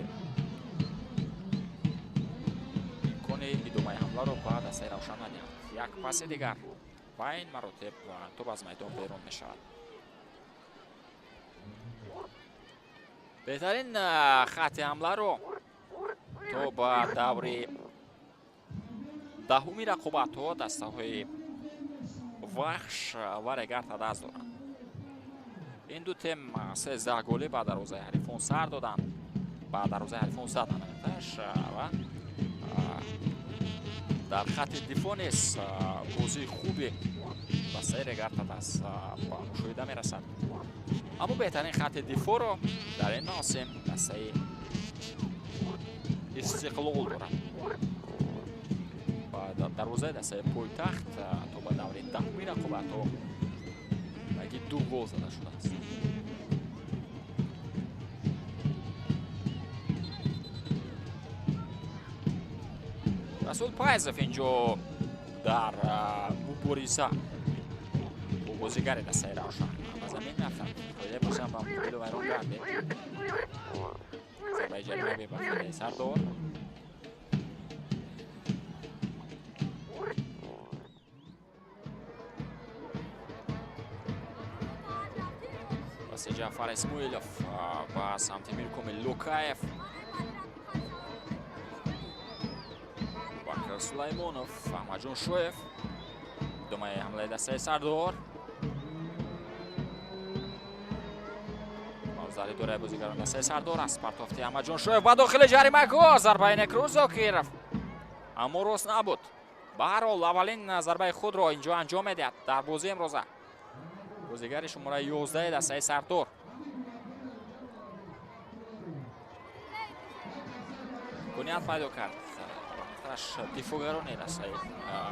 имкони идомаи ҳамларо ба дастаи Равшан надиҳанд. Як паси дигар ва ин маротиб тӯб аз майдон берун мешавад. Беҳтарин хати ҳамларо то ба даври даҳуми рақобатҳо дастаҳои Вахш ва Регар-ТадАЗ доранд. Ин ду тем 13 голӣ ба дарвозаи ҳарифон сар доданд, ба дарвозаи ҳарифон заданд ва дар хати дифоъ низ бозии хуби дастаи Регар-ТадАЗ ба мушоҳида мерасад. Аммо беҳтарин хати дифоъро дар ин мавсим дастаи Истиқлол дорад. Ба дарвозаи дастаи пойтахт то ба даври даҳуми рақобатҳо яки 2 гол зада шудааст. Расул Пайзов инҷо дар мубориза бо бозигари дастаи Равшан ба замин рафтанд. Қоидаи бозиам ба муқобили вайрон гардид. Зарбаи ҷаримавӣ ба фоидаи Сардор. Паси Ҷаъфар Исмоилов ба самти Миркомил Лукаев. Бакр Сулаймонов, Аҳмадҷон Шоев. Идомаи ҳамлаи дастаи Сардор. Дар идораи бозигарон дастаи Сардор аст. Партофти Аҳмадҷон Шоев ба дохили ҷаримагоҳ. Зарбаи Некрӯз Зокиров, аммо рост набуд. Ба ҳар ҳол аввалин зарбаи худро инҷо анҷом медиҳад дар бозии имрӯза бозигари шумораи 11 дастаи Сардор. Имконият пайдо кард вақташ дифоъгарони дастаи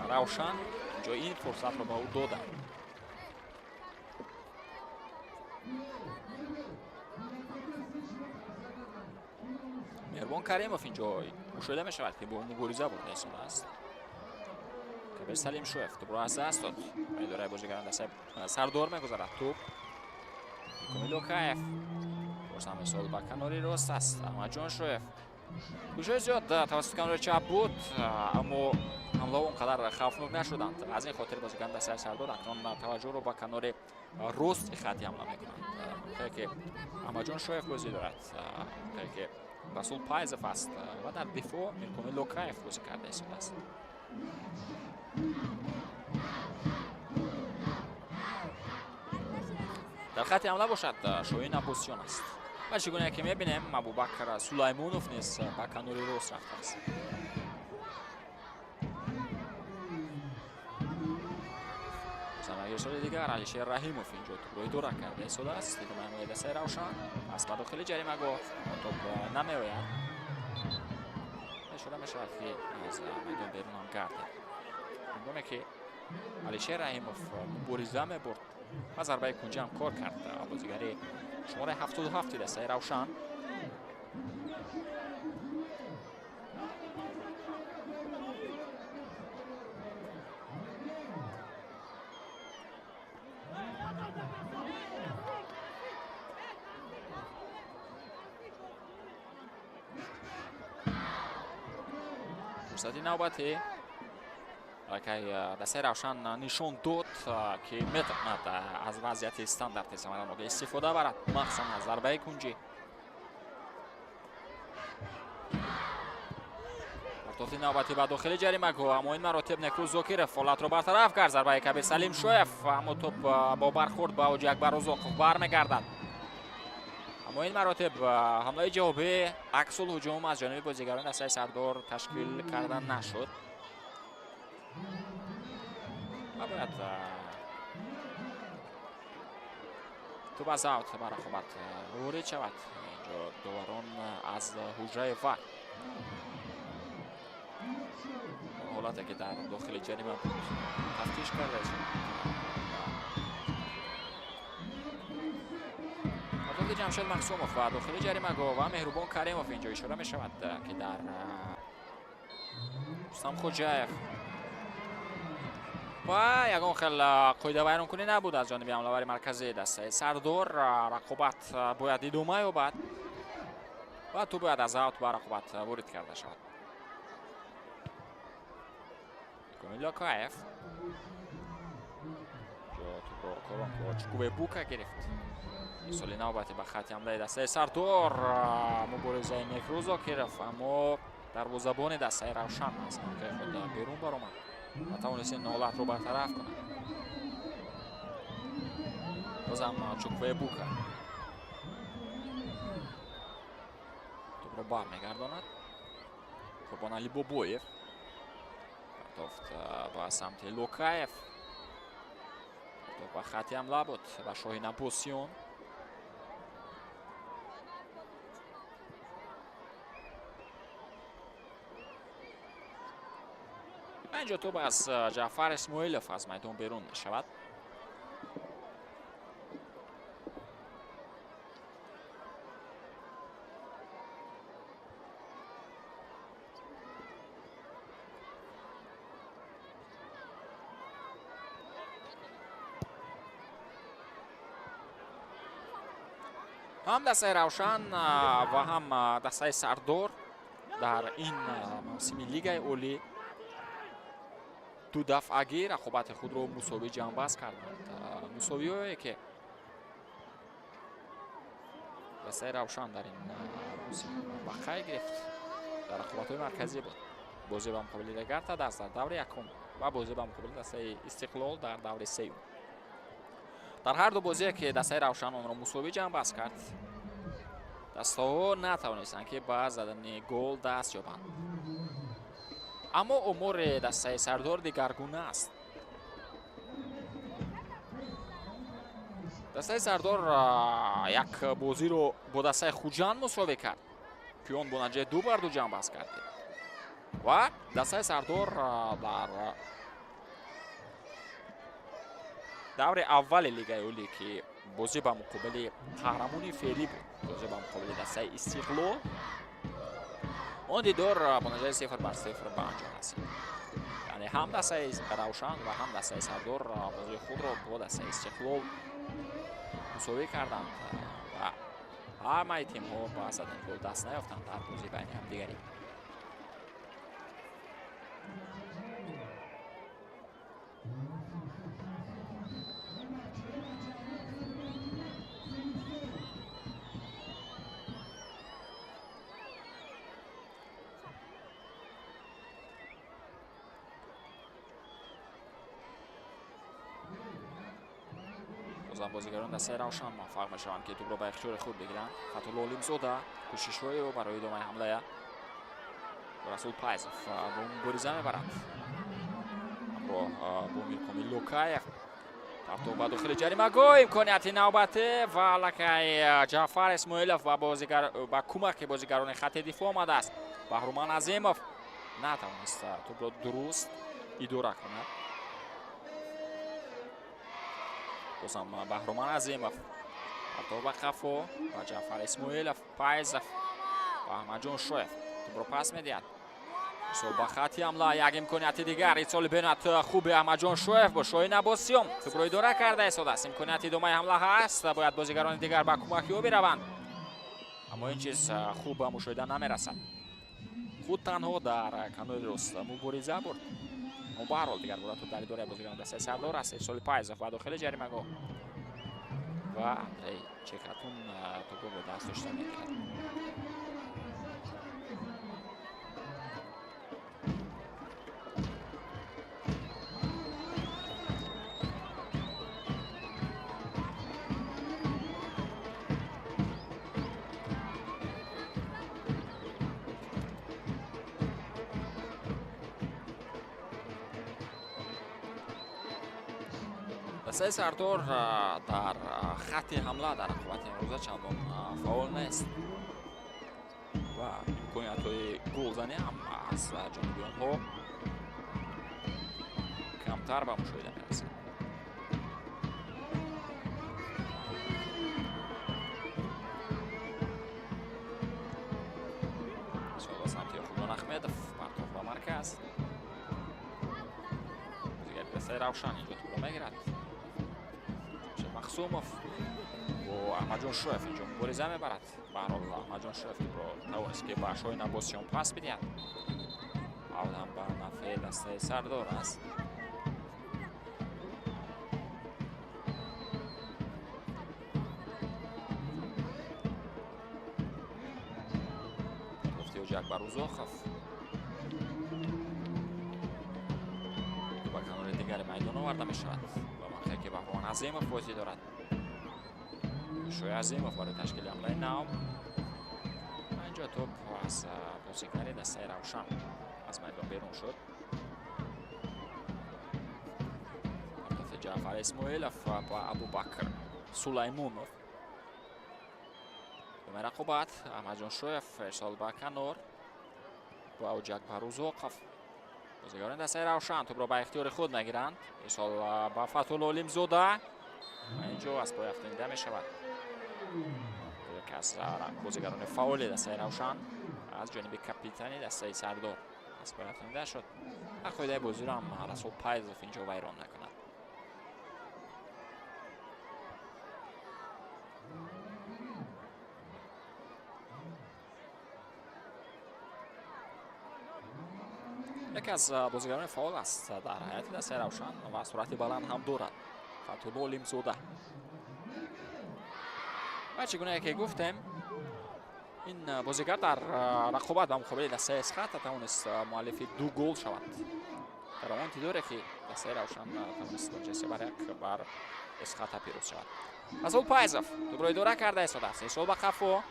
Равшан инҷо ин фурсатро ба ӯ доданд. Меҳрубон Каримов инҷо мушоҳида мешавад, ки бо мубориза бурда истодааст. Кабир Салимшоев тӯбро аз даст дод. Ба идораи бозигарон дастаи Сардор мегузарад тӯб. Комил Окаев боз ҳам мисол ба канори рост аст. Аҳмадҷон Шоев кӯшиши зиёд тавассути канори чап буд, аммо ҳамлаҳо он қадар хавфнок нашуданд. Аз ин хотир бозигарон дастаи Сардор акнун таваҷҷӯҳро ба канори рости хати ҳамла мекунанд. Ки Аҳмадҷон Шоев бозӣ дорад, ки Расул Пайзов аст ва дар дифоъ Миркомил Локаев бозӣ карда истодааст. Дар хати ҳамла бошад Шоҳин Аббосиён аст. Ва чӣ гуна ки мебинем, Абубакр Сулаймонов низ ба канори рост рафтааст. Замагирсоли дигар Алишер Раҳимов инҷо тӯбро идора карда истодааст. Идомаи ҳамлаи дастаи Равшан пас ба дохили ҷаримагоҳ тӯб намеояд. Ишора мешавад, ки аз майдон берун ҳам гардид. Ҳангоме ки Алишер Раҳимов мубориза мебурд ва зарбаи кунҷӣ ҳам кор кард бозигари шумораи 77 дастаи Равшан. Фурсати навбатӣ аллакай дастаи Равшан нишон дод, ки метавонад аз вазъияти стандарти самаранок истифода барад, махсусан аз зарбаи кунҷӣ. Партофти навбатӣ ба дохили ҷаримагоҳ, аммо ин маротиб Некрӯз Зокиров ҳолатро бартараф кард. Зарбаи Кабир Салимшоев, аммо тӯб бо бархӯрд ба Ҳоҷи Акбар Розоқов бармегардад. Аммо ин маротиб ҳамлаи ҷавобӣ аксул ҳуҷум аз ҷониби бозигарони дастаи Сардор ташкил карда нашуд. Ва бояд тӯб аз аут ба рақобат ворид шавад. Инҷо доварон аз ҳуҷраи ВАР ҳолате ки дар дохили ҷарима буд тафтиш карда истоданд. Ҷамшед Мақсумов ва дохили ҷаримагоҳ ва Меҳрубон Каримов инҷо ишора мешавад, ки дар Рустам Хоҷаев ва ягон хел қоидавайронкунӣ набуд аз ҷониби ҳамлавари марказии дастаи Сардор. Рақобат бояд идома ёбад ва тӯб бояд аз аут ба рақобат ворид карда шавад. Комил Локаев ҷо тӯбро Коронко Чукувебука гирифт. Соли навбати ба хати ҳамлаи дастаи Сардор муборизаи Некрӯз Зокиров, аммо дарвозабони дастаи Равшан аз мавқеи худ берун баромад ва тавонист ин ҳолатро бартараф кунад. Бозам Чуквебука тӯбро бармегардонад. Қурбонали Бобоев партофт ба самти Локаев. Партофт ба хати ҳамла буд ба Шоҳин Аббосиён. Инҷо тӯб аз Ҷаъфар Исмоилов аз майдон берун мешавад. Ҳам дастаи Равшан ва ҳам дастаи Сардор дар ин мавсими Лигаи Олӣ ду дафъагӣ рақобати худро мусовӣ ҷамъбаст карданд. Мусовиҳое ки дастаи Равшан дар ин мавсим ба қайд гирифт дар рақобатҳои марказӣ буд. Бозӣ ба муқобили Регарта даст дар даври якум ва бозӣ ба муқобили дастаи Истиқлол дар даври сеюм. Дар ҳар ду бозие ки дастаи Равшан онро мусовӣ ҷамъбаст кард, дастаҳо натавонистанд ки ба задани гол даст ёбанд. Аммо умури дастаи Сардор дигаргуна аст. Дастаи Сардор як бозиро бо дастаи Хуҷанд мусовӣ кард, ки он бо натиҷаи 2-2 ҷамъбаст кардид. Ва дастаи Сардор дар даври аввали Лигаи Олӣ, ки бозӣ ба муқобили қаҳрамони феълӣ буд, бозӣ ба муқобили дастаи Истиқлол, он дидор бо натиҷаи 0-0 ба анҷом расид. Яъне ҳам дастаи Равшан ва ҳам дастаи Сардор бозии худро бо дастаи Истиқлол мусовӣ карданд ва ҳамаи тимҳо ба задани гол даст наёфтанд дар бозӣ байни ҳамдигарӣ. Бозам бозигарон дастаи Равшан муваффақ мешаванд, ки тӯбро ба ихтиёри худ бигиранд. Фатулло Олимзода кӯшишҳои ӯ барои идомаи ҳамлая. Расул Пайзов бо мубориза мебарад ҳамроҳ бо Миркомил Лукаев. Тартоб ба дохили ҷаримагоҳ, имконияти навбатӣ ва аллакай Ҷаъфар Исмоилов ба кӯмаки бозигарони хатти дифоъ омадааст. Баҳруман Азимов натавонист тӯбро дуруст идора кунад. Бозам Баҳруман Азимов партоб ба қафо ва Ҷаъфар Исмоилов, Пайзов ва Аҳмадҷон Шоев тӯбро пас медиҳад. Исол ба хатти ҳамла, як имконияти дигар. Исоли беноат хуби Аҳмадҷон Шоев бо Шоҳин Аббосиён тӯбро идора карда истодааст. Имконияти идомаи ҳамла ҳаст, бояд бозигарони дигар ба кӯмаки ӯ бираванд, аммо ин чиз хуб ба мушоҳида намерасад. Худ танҳо дар канори рост мубориза бурд. Ба ҳар ҳол дигар бора тӯб дар идораи бозигарон дастаи Сардор аст. Ирсоли Пайзов ба дохили ҷаримагоҳ ва Андрей Чекатун тӯбро бо даст дошта мегирад. Дастаи Сардор дар хатти ҳамла дар рақобати имрӯза чандон фаъол нест ва имкониятҳои голзанӣ ҳам аз ҷониби онҳо камтар ба мушоҳида мерасад. Сол ба самти Ёқубҷон Аҳмедов, партов ба марказ. Бозигари дастаи Равшан инҷо тӯбро мегирад. Махсумов бо Аҳмадҷон Шоев инҷо мубориза мебарад. Ба ҳар ҳол Аҳмадҷон Шоев тӯбро тавонист ки ба Шоҳин Аббосиён пас бидиҳад. Аввал ҳам ба нафъи дастаи Сардор аст. Гуфти Акбар Узоқов ба канори дигари майдон оварда мешавад. Ки Баҳруман Азимов бозӣ дорад. Шои Азимов барои ташкили ҳамлаи нав. Инҷо тӯб аз бозигари дастаи Равшан аз майдон берун шуд. Партофи Ҷаъфар Исмоилов ба Абубакр Сулаймонов. Идомаи рақобат Аҳмадҷон Шоев ирсол ба канор ба Оҷакбар Узоқов. Бозигарони дастаи Равшан тӯбро ба ихтиёри худ мегиранд. Ирсол ба Фатулло Олимзода. Инҷо аз пой афтонида мешавад. Яке аз бозигарони фаъоли дастаи Равшан аз ҷониби капитани дастаи Сардор аз пой афтонида шуд. Қоидаи бозиро ҳам Расул Пайзов инҷо вайрон мекунад. Яке аз бозигарони фаъол аст дар ҳайати дастаи Равшан ва суръати баланд ҳам дорад Фатҳулло Олимзода. Ва чӣ гунае ки гуфтем, ин бозигар дар рақобат ба муқобили дастаи Эсхата тавонист муаллифи ду гол шавад дар он дидоре, ки дастаи Равшан тавонист бо 3-1 бар Эсхата пирӯз шавад. Расул Пайзов тӯбро идора карда истодааст. Ирсол ба қафо,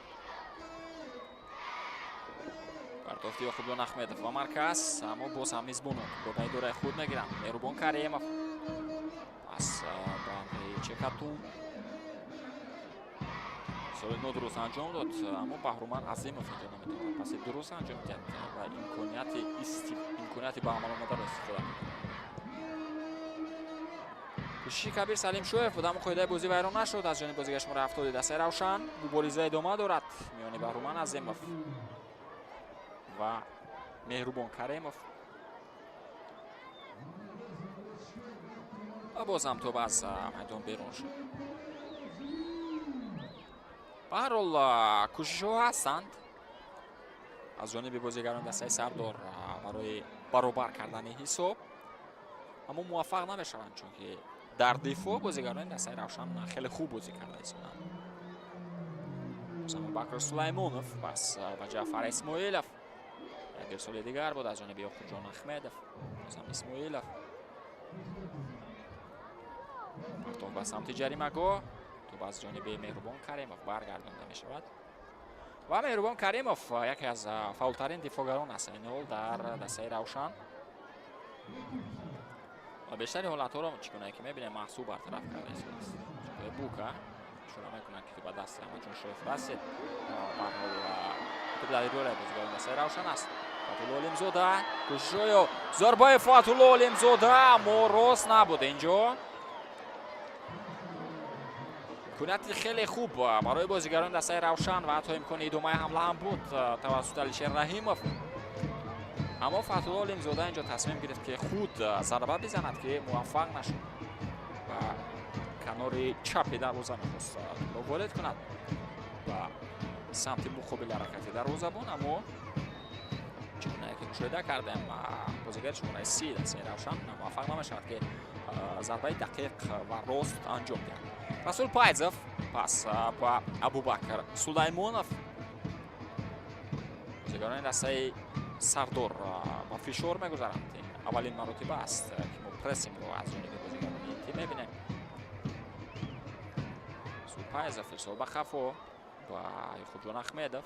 партофти Ёқубҷон Ахмедов ба марказ, аммо боз ҳам мизбонон тӯбро ба идораи худ мегиранд. Меҳрубон Каримов пас ба Андрей Чекатун, соли нодуруст анҷом дод, аммо Баҳруман Азимов инҷо наметавонад паси дуруст анҷом диҳад ва имконияти ба амал омадаро истифода мекунад. Кӯшиши Кабир Салимшоев буд, аммо қоидаи бозӣ вайрон нашуд аз ҷониби бозигари шумораи 70 дастаи Равшан. Мубориза идома дорад миёни Баҳруман Азимов ва Меҳрубон Каримов ва боз ҳам тӯб аз майдон берун шуд. Ба ҳар ҳол, кӯшишҳо ҳастанд аз ҷониби бозигарони дастаи Сардор барои баробар кардани ҳисоб, аммо муваффақ намешаванд, чунки дар дифоъ бозигарони дастаи Равшан хеле хуб бозӣ карда истоданд. Бакр Сулаймонов пас ба Ҷаъфар Исмоилов, як ирсоли дигар буд аз ҷониби Ёқубҷон Ахмедов. Бозам Исмоилов, партов ба самти ҷаримагоҳ, тӯб аз ҷониби Меҳрубон Каримов баргардонда мешавад ва Меҳрубон Каримов яке аз фаъолтарин дифоъгарон аст айни ҳол дар дастаи Равшан ва бештари ҳолатҳоро, чӣ гунае ки мебинем, маҳсуб бартараф карда истодааст. Бука ишора мекунад, ки ба дасти Аҳмадҷон Шоев расид. Барҳол, тӯб дар идораи бозигарони дастаи Равшан аст. Фатҳулло Олимзода, кӯшишҳою зарбаи Фатҳулло Олимзода, аммо рост набуд. Инҷо имконияти хеле хуб барои бозигарони дастаи Равшан ва ҳатто имкони идомаи ҳамла ҳам буд тавассути Алишер Раҳимов, аммо Фатҳулло Олимзода инҷо тасмим гирифт, ки худ зарба бизанад, ки муваффақ нашуд. Ба канори чапи дарвоза мехост ворид кунад ба самти муқобили ҳаракати дарвозабон, аммо чӣ гунае ки мушоҳида кардем, бозигари шумораи 30 дастаи Равшан муваффақ намешавад, ки зарбаи дақиқ ва рост анҷом диҳад. Расул Пайзов пас ба Абубакр Сулаймонов. Бозигарони дастаи Сардор ба фишор мегузаранд. Ин аввалин маротиба аст, ки мо прессингро аз ҷониби бозигарони ин тим мебинем. Расул Пайзов, ирсол ба қафо ба Ёқубҷон Ахмедов,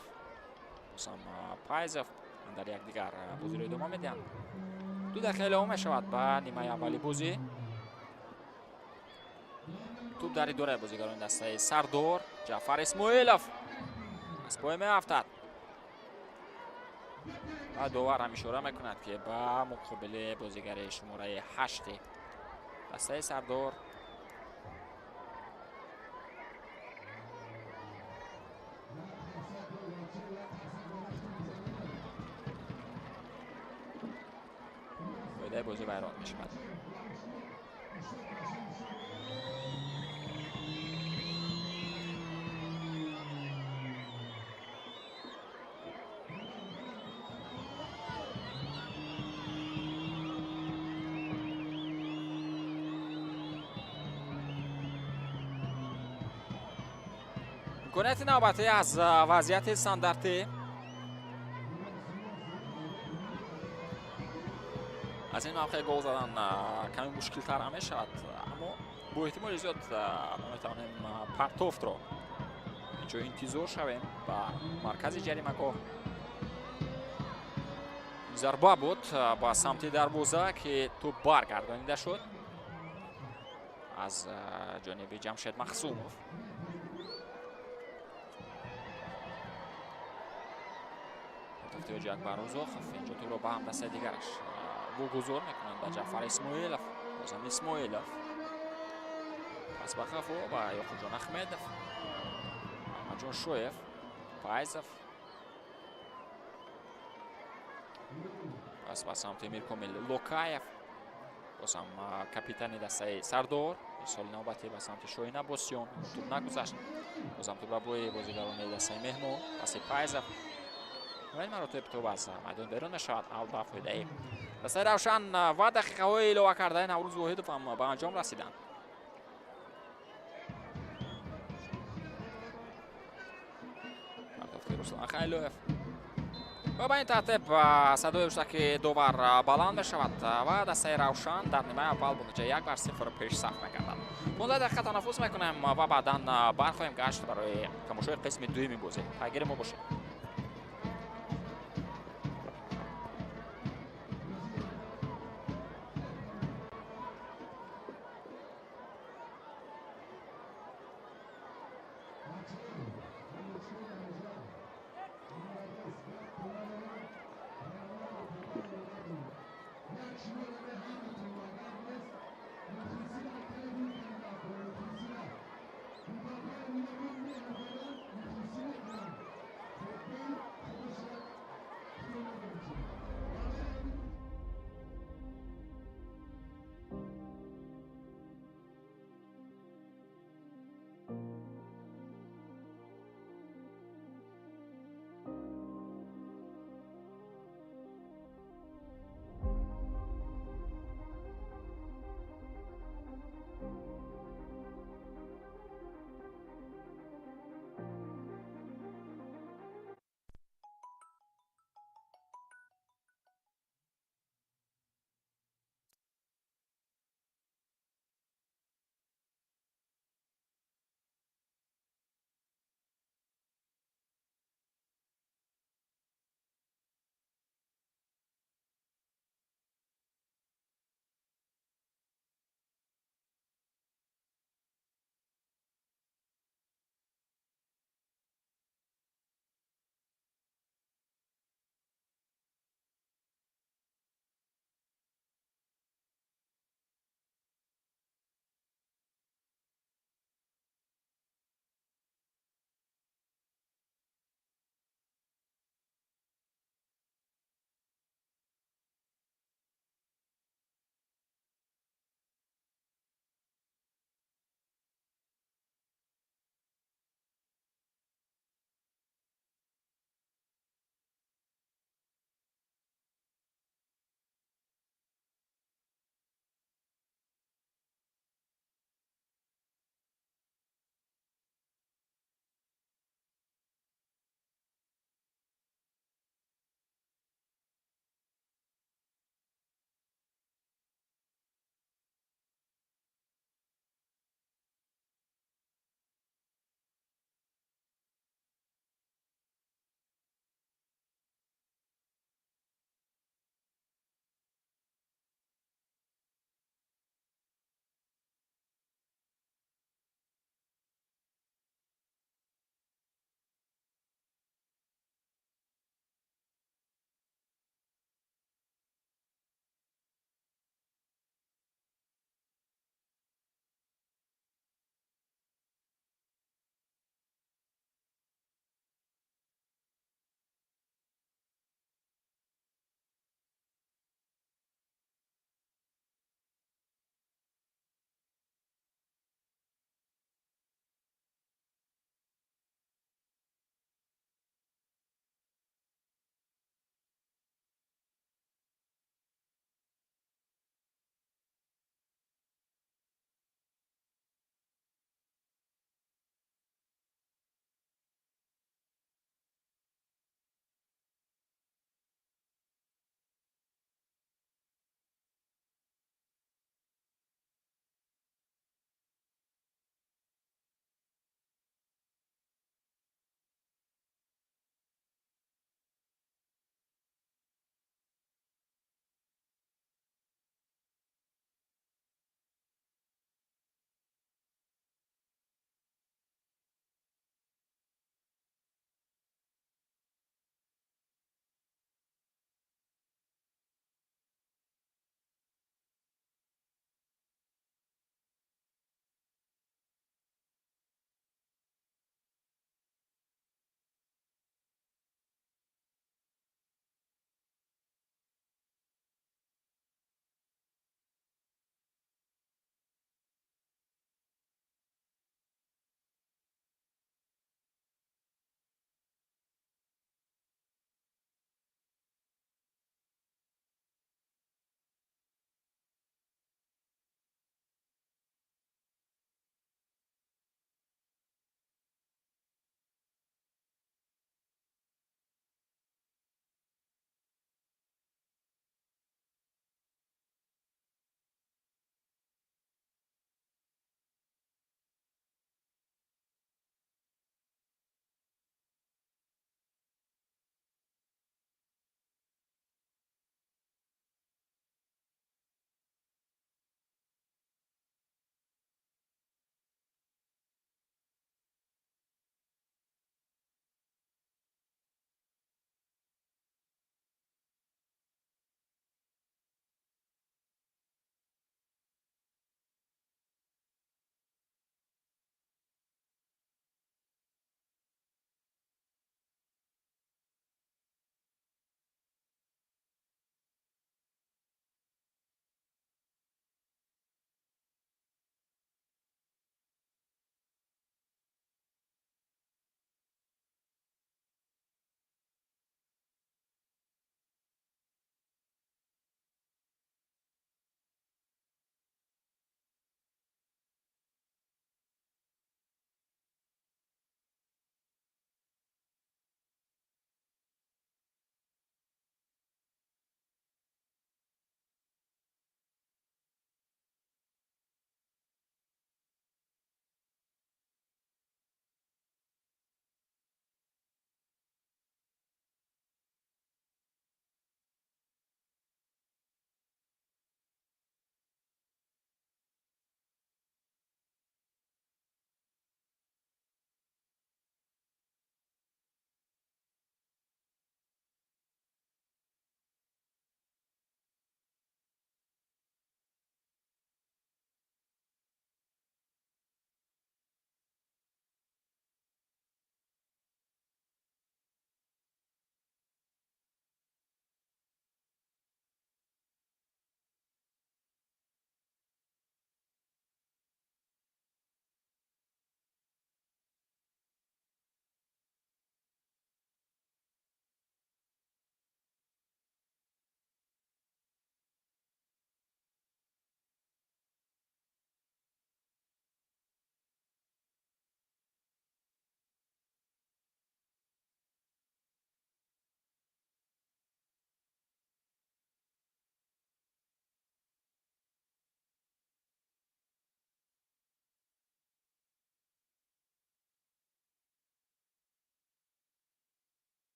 бозам Пайзов, дар якдигар бозиро идома медиҳанд. 2 дақиқа илова мешавад ба нимаи аввали бозӣ. Тӯб дар идораи бозигарони дастаи Сардор. Ҷаъфар Исмоилов аз пой меафтад ва довар ҳам ишора мекунад, ки ба муқобили бозигари шумораи 8-и дастаи Сардор қоидаи бозӣ вайрон мешавад. Имконияти навбатӣ аз вазъияти стандартӣ. Аз ин мавқеъ гол задан каме мушкилтар ҳам мешавад, аммо бо эҳтимоли зиёд мо метавонем партофтро инҷо интизор шавем ба маркази ҷаримагоҳ. Зарба буд ба самти дарвоза, ки тӯб баргардонида шуд аз ҷониби Ҷамшед Махсумов. Партофти Акбар Узохов, инҷо тӯбро ба ҳамдастаи дигараш вогузор мекунанд, ба Ҷаъфар Исмоилов. Бозам Исмоилов, пас ба қафо ба Ёқубҷон Ахмедов, Аҳмадҷон Шоев, Пайзов, пас ба самти Миркомил Локаев. Бозам капитани дастаи Сардор, ирсоли навбатӣ ба самти Шоҳин Аббосиён, тӯб нагузашт. Бозам тӯб рабои бозигарони дастаи меҳмон, паси Пайзов ва ин маротиб тӯб аз майдон берун мешавад, аут ба фоидаи Дастаи Равшан ва дақиқаҳои илова кардаи Наврӯз Воҳидов ҳам ба анҷом расиданд. Руслан Хайлоев. Ва ба ин тартиб садои ҳуштаки довар баланд мешавад ва дастаи Равшан дар нимаи аввал бо натиҷаи 1-0 пешсаф мегардад. 15 дақиқа танаффус мекунем ва баъдан бархоҳем гашт барои тамошои қисми дуюми бозӣ. Пайгири мо бошед.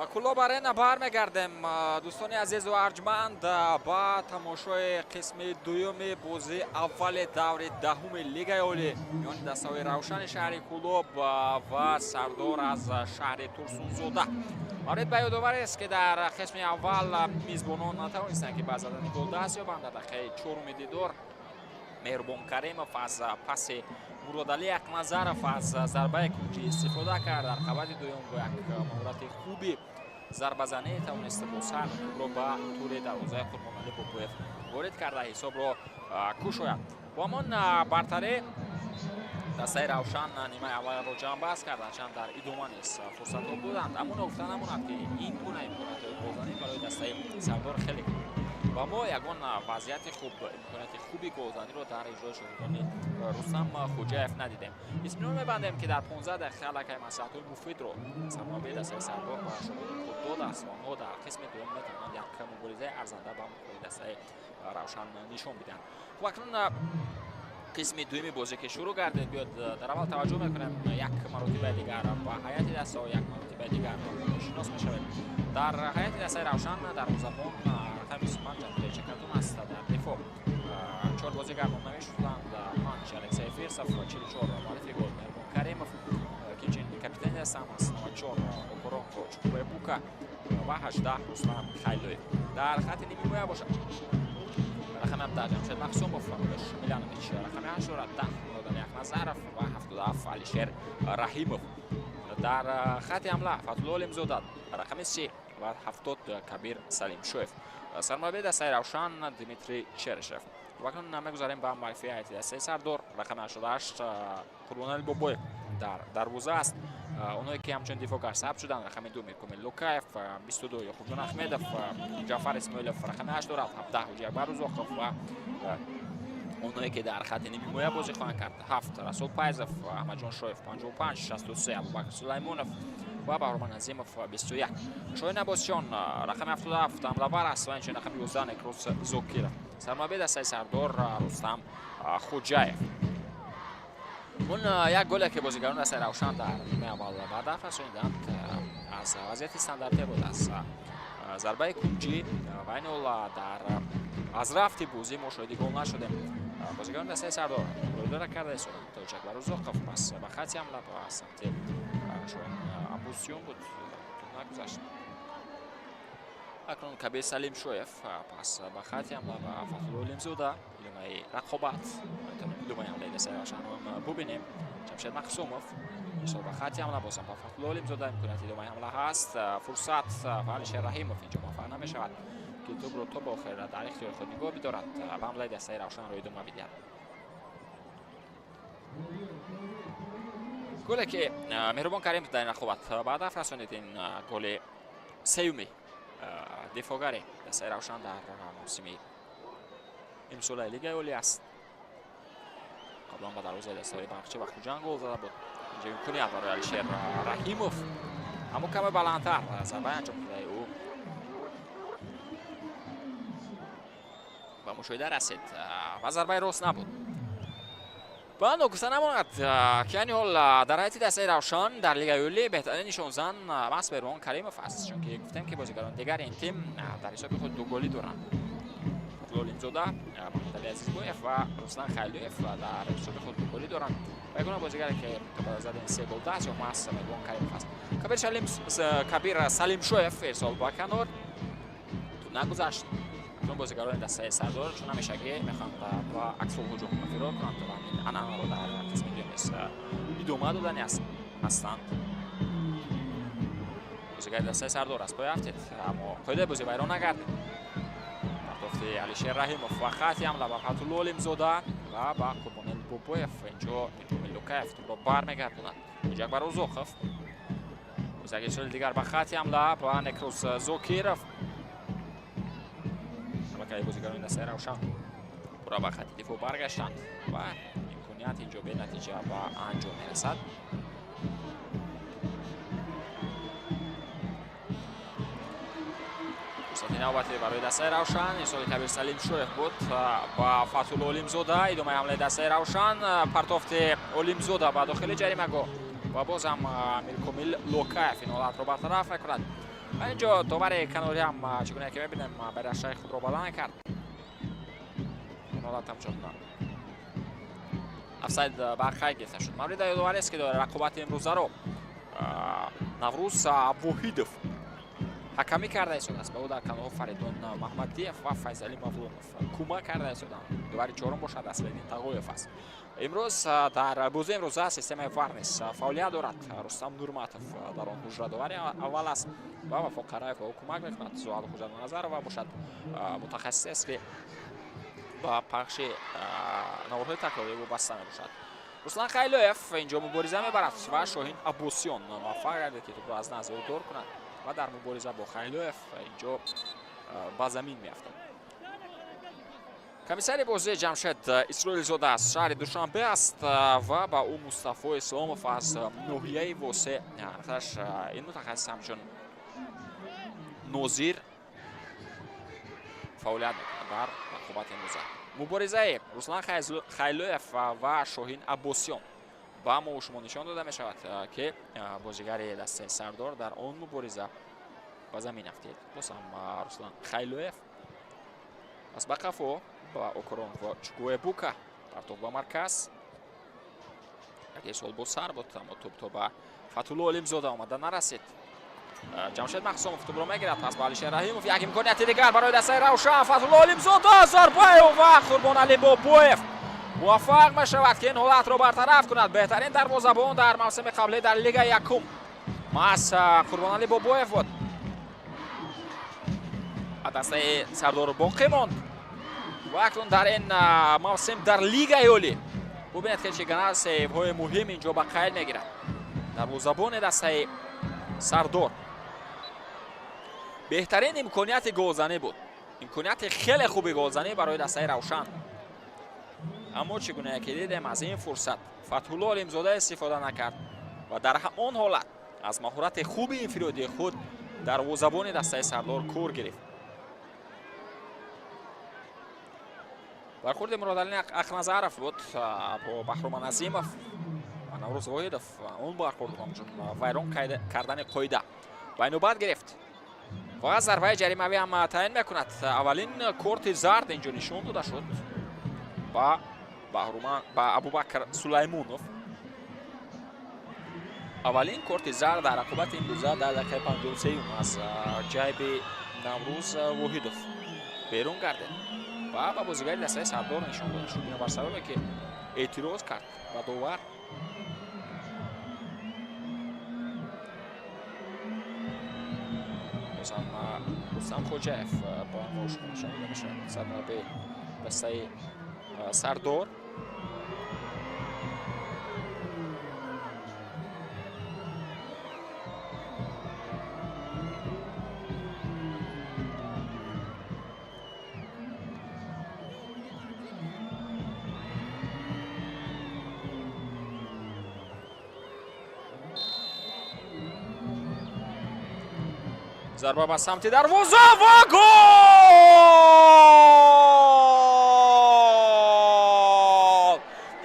Ба Кӯлоб Арена бармегардем, дӯстони азизу арҷманд, ба тамошои қисми дуюми бозии аввали даври 10-уми Лигаи Олӣ миёни дастаҳои Равшани шаҳри Кӯлоб ва Сардор аз шаҳри Турсунзода. Маврид ба ёдоварест, ки дар қисми аввал мизбонон натавонистанд, ки ба задани гол даст ёбанд. Дар дақиқаи чоруми дидор Меҳрубон Каримов аз паси Муродалӣ Ақназаров аз зарбаи кунҷӣ истифода кард. Дар қабати дуюм бо як маҳорати хуби зарбазанӣ тавонист бо сар тӯбро ба тури дарвозаи Қурбоналӣ Бобоев ворид карда, ҳисобро кушояд. Бо ҳамон бартарӣ дастаи Равшан нимаи аввалро ҷамъбаст кард, ҳарчанд дар идома низ фурсатҳо буданд, аммо ногуфта намонад, ки ин гуна имкониятҳои голзанӣ барои дастаи Сардор хеле ва мо ягон вазъияти хуб, имконияти хуби голзаниро дар иҷрои шогирдони Рустам Хоҷаев надидем. Итминон мебандем, ки дар 15 дақиқа аллакай маслиҳатҳои муфидро сармураббии дастаи Сардор ба шогирдони худ додааст ва онҳо дар қисми дуюм метавонанд як муборизаи арзанда ба муқобили дастаи Равшан нишон бидиҳанд. Хуб, акнун қисми дуюми бозӣ ки шурӯъ гардид, биёд дар аввал таваҷҷӯҳ мекунем як маротибаи дигар ба ҳайати дастаҳо, як маротибаи дигар ба онҳо шинос мешавем. Дар ҳайати дастаи Равшан дарвозабон рақами 25 Ҷамшед Чакатум аст. Дар дифоъ чор бозигар номнавис шуданд: 5 Алексей Фирсов, 44 муаллифи гол Меҳрубон Каримов, ки инчунин капитани дастаам аст, 94 Окоронко Чукубэбука ва 18 Руслан Хайлоев. Дар хати нимҳимоя бошад, рақами 17 Ҷамшед Мақсумов, Милош Милянович рақами 8 дорад, 10 Муродали Ақназаров ва 77 Алишер Раҳимов. Дар хати ҳамла Фатулло Олимзода рақами 3 ва 70 Кабир Салимшоев. Сармураббии дастаи Равшан Дмитрий Черышев. Ва акнун мегузарем ба муаррифии ҳайати дастаи Сардор. Рақами 88 Қурбоналӣ Бобоев дар дарвоза аст. Онҳое ки ҳамчун дифоъгар сабт шуданд: рақами 2 Миркомил Лукаев, 22 Ёқубҷон Ахмедов, Ҷаъфар Исмоилов рақами 8 дорад, 17 Ҳоҷиакбар Рузоқов ва онҳое ки дар хати нимҳимоя бозӣ хоҳанд кард: 7 Расул Пайзов, Аҳмадҷон Шоев 55, 63 Абубакр Сулаймонов ва Баҳроман Азимов 21. Шоҳин Аббосҷон рақами 77 ҳамлавар аст ва инчунин рақами 11 Некрус Зокиров. Сармураббии дастаи Сардор Рустам Хоҷаев. Он як голе, ки бозигарони дастаи Равшан дар нимаи аввал ба ҳадаф расониданд, аз вазъияти стандартӣ буд, аз зарбаи кунҷӣ, ва ин ҳол дар аз рафти бозӣ мо шоҳиди гол нашудем. Бозигарони дастаи Сардор рӯйдора карда истоданд. Тоҷакбар Рузоқов пас ба хати ҳамла ба самти Шоҳин Аббосиён буд, нагузашт. Акнун Кабир Салимшоев пас ба хати ҳамла ба Фатулло Олимзода. Идомаи рақобат, идомаи ҳамлаи дастаи Равшанро бубинем. Ҷамшед Мақсумов мисол ба хати ҳамла, бозам ба Фатулло Олимзода, имконияти идомаи ҳамла ҳаст. Фурсат ва Алишер Раҳимов инҷо муваффақ намешавад, ки тӯбро то ба охир дар ихтиёри худ нигоҳ бидорад ва ҳамлаи дастаи Равшанро идома бидиҳад. Голе, ки Меҳрубон Каримов дар ин рақобат ба ҳадаф расонид, ин голи сеюми дифоъгари дастаи Равшан дар мавсими имсолаи Лигаи Олӣ аст. Қаблан ба дарвозаи дастаҳои Барқчӣ ва Хуҷанд гол зада буд. Инҷо имконият барои Алишер Раҳимов, аммо каме баландтар зарбаи анҷом додаи ӯ ба мушоҳида расид ва зарбаи рост набуд. Ва ногуфта намонад, ки айни ҳол дар ҳайати дастаи Равшан дар Лигаи Олӣ беҳтарин нишонзан маҳз Меҳрубон Каримов аст, чунки гуфтем, ки бозигарони дигари ин тим дар ҳисоби худ дуголӣ доранд. Фатулло Олимзода, Маҳмадалӣ Азизбоев ва Руслан Хайлоев дар ҳисоби худ дуголӣ доранд ва ягона бозигаре, ки то ба задани се гол даст ёфт, маҳз Меҳрубон Каримов аст. Кабир Салимшоев ирсол ба канор, тӯб нагузашт. Чун бозигарони дастаи Сардор чун ҳамешагӣ мехоҳанд ба аксул ҳуҷум фирор кунанд ва ҳамин анъанаро дар қисми дуюм низ идома додани ҳастанд. Бозигари дастаи Сардор аз пой афтид, аммо қоидаи бозӣ вайрон нагардид. Партофти Алишер Раҳимов ва хати ҳамла ба Фатулло Олимзода ва ба Қурбонел Бобоев. Инҷо Миркомил Лукаев тӯбро бармегардонад. Ҳоҷиакбар Рузоқов боз як ирсоли дигар ба хати ҳамла ба Некрус Зокиров. Аллакай бозигарони дастаи Равшан пурра ба хати дифоъ баргаштанд ва имконият инҷо бенатиҷа ба анҷом мерасад. Фурсати навбатӣ барои дастаи Равшан, ирсоли Кабир Салимшоев буд ба Фатулло Олимзода. Идомаи ҳамлаи дастаи Равшан, партофти Олимзода ба дохили ҷаримагоҳ ва боз ҳам Миркомил Локаев ин ҳолатро бартараф мекунад. Ва инҷо довари канорӣ ҳам чӣ гуна ки мебинем байрақчаи худро баланд кард. Ин ҳолат ҳамчун офсайд ба қайд гирифта шуд. Мавриди ёдоварӣ аст, ки рақобати имрӯзаро Наврӯз Воҳидов ҳакамӣ карда истодааст. Ба ӯ дар канорҳо Фаридун Маҳмадиев ва Файзалӣ Мавлонов кӯмак карда истоданд. Довари чорум бошад Аслиддин Тағоев аст. Имрӯз дар бозии имрӯза системаи ВАР низ фаъолият дорад. Рустам Нурматов дар он ҳуҷра довари аввал аст ва Вафо Қараев ба ӯ кӯмак мекунад. Зуҳал Хуҷаназарова бошад мутахассисе аст, ки ба пахши наворҳои такрорӣ вобаста мебошад. Руслан Хайлоев инҷо мубориза мебарад ва Шоҳин Аббосиён муваффақ гардид, ки тӯбро аз назди ӯ дур кунад ва дар мубориза бо Хайлоев инҷо ба замин меафтад. Комиссари бозии Ҷамшед Исроилзода аз шаҳри Душанбе аст ва ба ӯ Мустафо Исломов аз ноҳияи Восе, ин мутахассис ҳамчун нозир фаъолият мекунад дар рақобати имрӯза. Муборизаи Руслан Хайлоев ва Шоҳин Аббосиён ба мо шумо нишон дода мешавад, ки бозигари дастаи Сардор дар он мубориза ба замин афтид. Боз ҳам Руслан Хайлоев аз ба қафо ба Окоронкво Чуквуэбука, партов ба марказ. Як ирсол бо сар буд, аммо тӯб то ба Фатулло Олимзода омада нарасид. Ҷамшед Маҳсумов тӯбро мегирад, пас ба Алишер Раҳимов. Як имконияти дигар барои дастаи Равшан. Фатулло Олимзода зарбаю ва Қурбоналӣ Бобоев муваффақ мешавад, ки ин ҳолатро бартараф кунад. Беҳтарин дарвозабон дар мавсими қаблӣ дар Лигаи якум маҳз Қурбоналӣ Бобоев буд. Дастаи Сардор боқӣ монд ва акнун дар ин мавсим дар Лигаи олӣ бубинед, ки чӣ гуна сейвҳои муҳим инҷо ба қайд мегирад дарвозабони дастаи Сардор. Беҳтарин имконияти голзанӣ буд, имконияти хеле хуби голзанӣ барои дастаи Равшан, аммо чӣ гуна ки дидем, аз ин фурсат Фатҳулло Олимзода истифода накард ва дар ҳамон ҳолат аз маҳорати хуби инфиродии худ дарвозабони дастаи Сардор кор гирифт. Бархурди Муродалин Ақназаров буд бо Баҳроман Азимов ва Наврӯз Воҳидов. Он бархурд ҳамчун вайрон кардани қоида ба инобат гирифт ва зарбаи ҷаримавӣ ҳам таъин мекунад. Аввалин корти зард инҷо нишон дода шуд ба Баҳруман, ба Абубакр Сулаймонов. Аввалин корти зард дар рақобати имрӯза дар дақиқаи 53 аз ҷайби Наврӯз Воҳидов берун гардид ва ба бозигари дастаи Сардор нишон дода шуд, бинобар сабабе ки эътироз кард ба довар. Бозам Рустам Хоҷаев ба мо шумо нишон дода мешавад, сармураббии дастаи Сардор. Зарба ба самти дарвоза ва гол!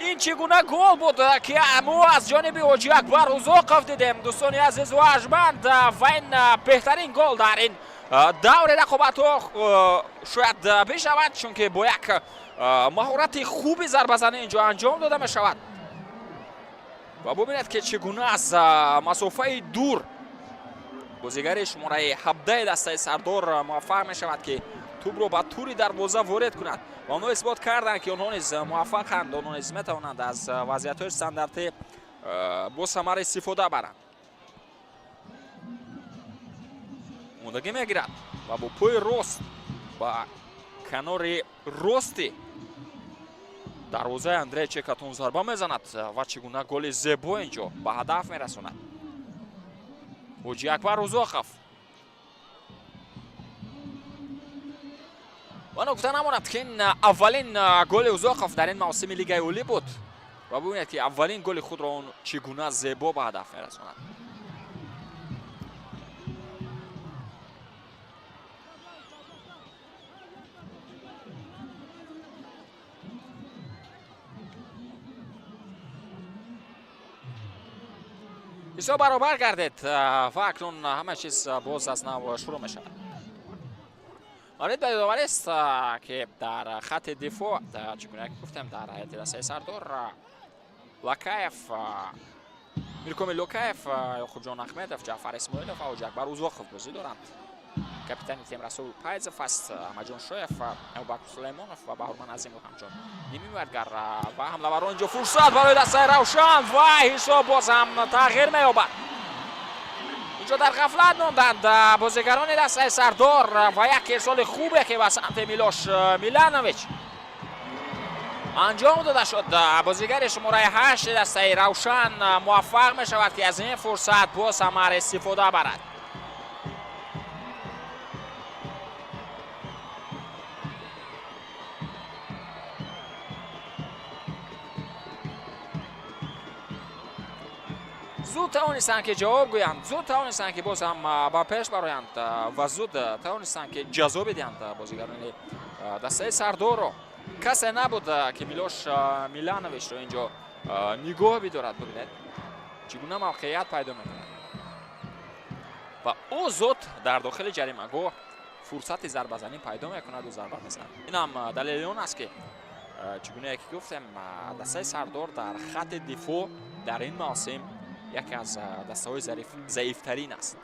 Ин чӣ гуна гол буд, ки мо аз ҷониби Ҳоҷи Акбар Узоқов дидем, дӯстони азизу арҷманд, ва ин беҳтарин гол дар ин даври рақобатҳо шояд бишавад, чунки бо як маҳорати хуби зарбазанӣ инҷо анҷом дода мешавад. Ва бубинед, ки чӣ гуна аз масофаи дур бозигари шумораи 17 дастаи Сардор муваффақ мешавад, ки тӯбро ба тури дарвоза ворид кунад. Ва онҳо исбот карданд, ки онҳо низ муваффақанд, онҳо низ метавонанд аз вазъиятҳои стандартӣ бо самар истифода баранд. Омодагӣ мегирад ва бо пои рост ба канори рости дарвозаи Андрей Чекатон зарба мезанад ва чӣ гуна голи зебо инҷо ба ҳадаф мерасонад Ҳоҷи Акбар Узоқов! Ва ногуфта намонад, ки ин аввалин голи Узоқов дар ин мавсими Лигаи олӣ буд. Ва бубинед, ки аввалин голи худро он чӣ гуна зебо ба ҳадаф мерасонад. Ҳисоб баробар гардид ва акнун ҳама чиз боз аз нав шурӯъ мешавад. Маврид ба ёдоварист, ки дар хатти дифоъ, чӣ гуна ки гуфтем, дар ҳайати дастаи Сардор Лакаев, Миркомил Локаев, Ёқубҷон Ахмедов, Ҷаъфар Исмоилов ва Ҳоҷиакбар Узоқов бозӣ доранд. Капитани тим Расул Пайзов аст, Аҳмадҷон Шоев, Абубакр Сулаймонов ва Баҳурман Азимов ҳамчун нимиваргар ва ҳамлаварон. Инҷо фурсат барои дастаи Равшан ва ҳисоб боз ҳам тағйир меёбад. Инҷо дар ғафлат монданд бозигарони дастаи Сардор ва як ирсоли хубе, ки ба самти Милош Миланович анҷом дода шуд. Бозигари шумораи 8 дастаи Равшан муваффақ мешавад, ки аз ин фурсат бо самар истифода барад. Зуд тавонистанд, ки ҷавоб гӯянд, зуд тавонистанд, ки боз ҳам ба пеш бароянд ва зуд тавонистанд, ки ҷазо бидиҳанд бозигарони дастаи Сардорро. Касе набуд, ки Милош Милановичро инҷо нигоҳ бидорад. Бибинед, чӣ гуна мавқеият пайдо мекунад ва ӯ зуд дар дохили ҷаримагоҳ фурсати зарбазанӣ пайдо мекунаду зарба мезанад. Инам далели он аст, ки чӣ гунае ки гуфтем, дастаи Сардор дар хатти дифоъ дар ин мавсим яке аз дастаҳои заифтарин аст.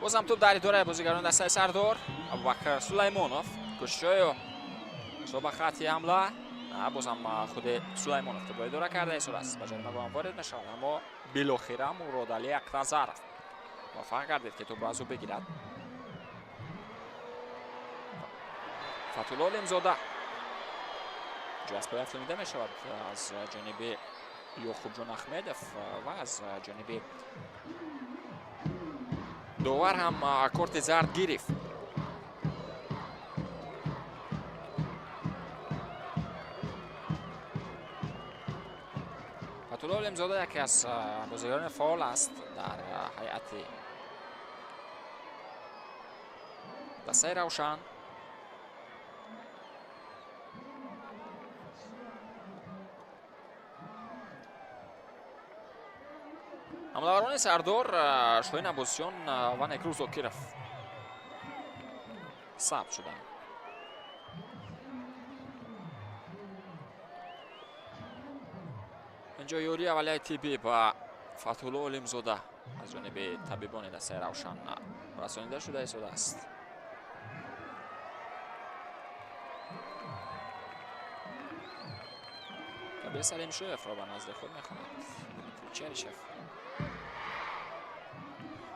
Бозам тӯб дар идораи бозигарони дастаи Сардор. Абубакр Сулаймонов кӯшишҳои ба хатти ҳамла. Бозам худи Сулаймонов тӯбро идора карда истодааст, ба ҷаримагоҳам ворид мешавад, аммо билохира Муродалӣ Акназаров муваффақ гардид, ки тӯбро аз ӯ бигирад. Фатулло Олимзода ҷо аз пой афтонида мешавад аз ҷониби Ёқубҷон Ахмедов ва аз ҷониби довар ҳам корти зард гирифт. Фатулло Олимзода яке аз бозигарони фаъол аст дар ҳайати дастаи Равшан. Ҳамлаварони Сардор Шоҳин Аббосиён ва Некрӯз Зокиров сабт шуданд. Инҷо ёрии аввалияи тиббӣ ба Фатҳулло Олимзода аз ҷониби табибони дастаи Равшан расонида шуда истодааст. Кабир Салимшоевро ба назди худ мехонад Дмитрий Черишев.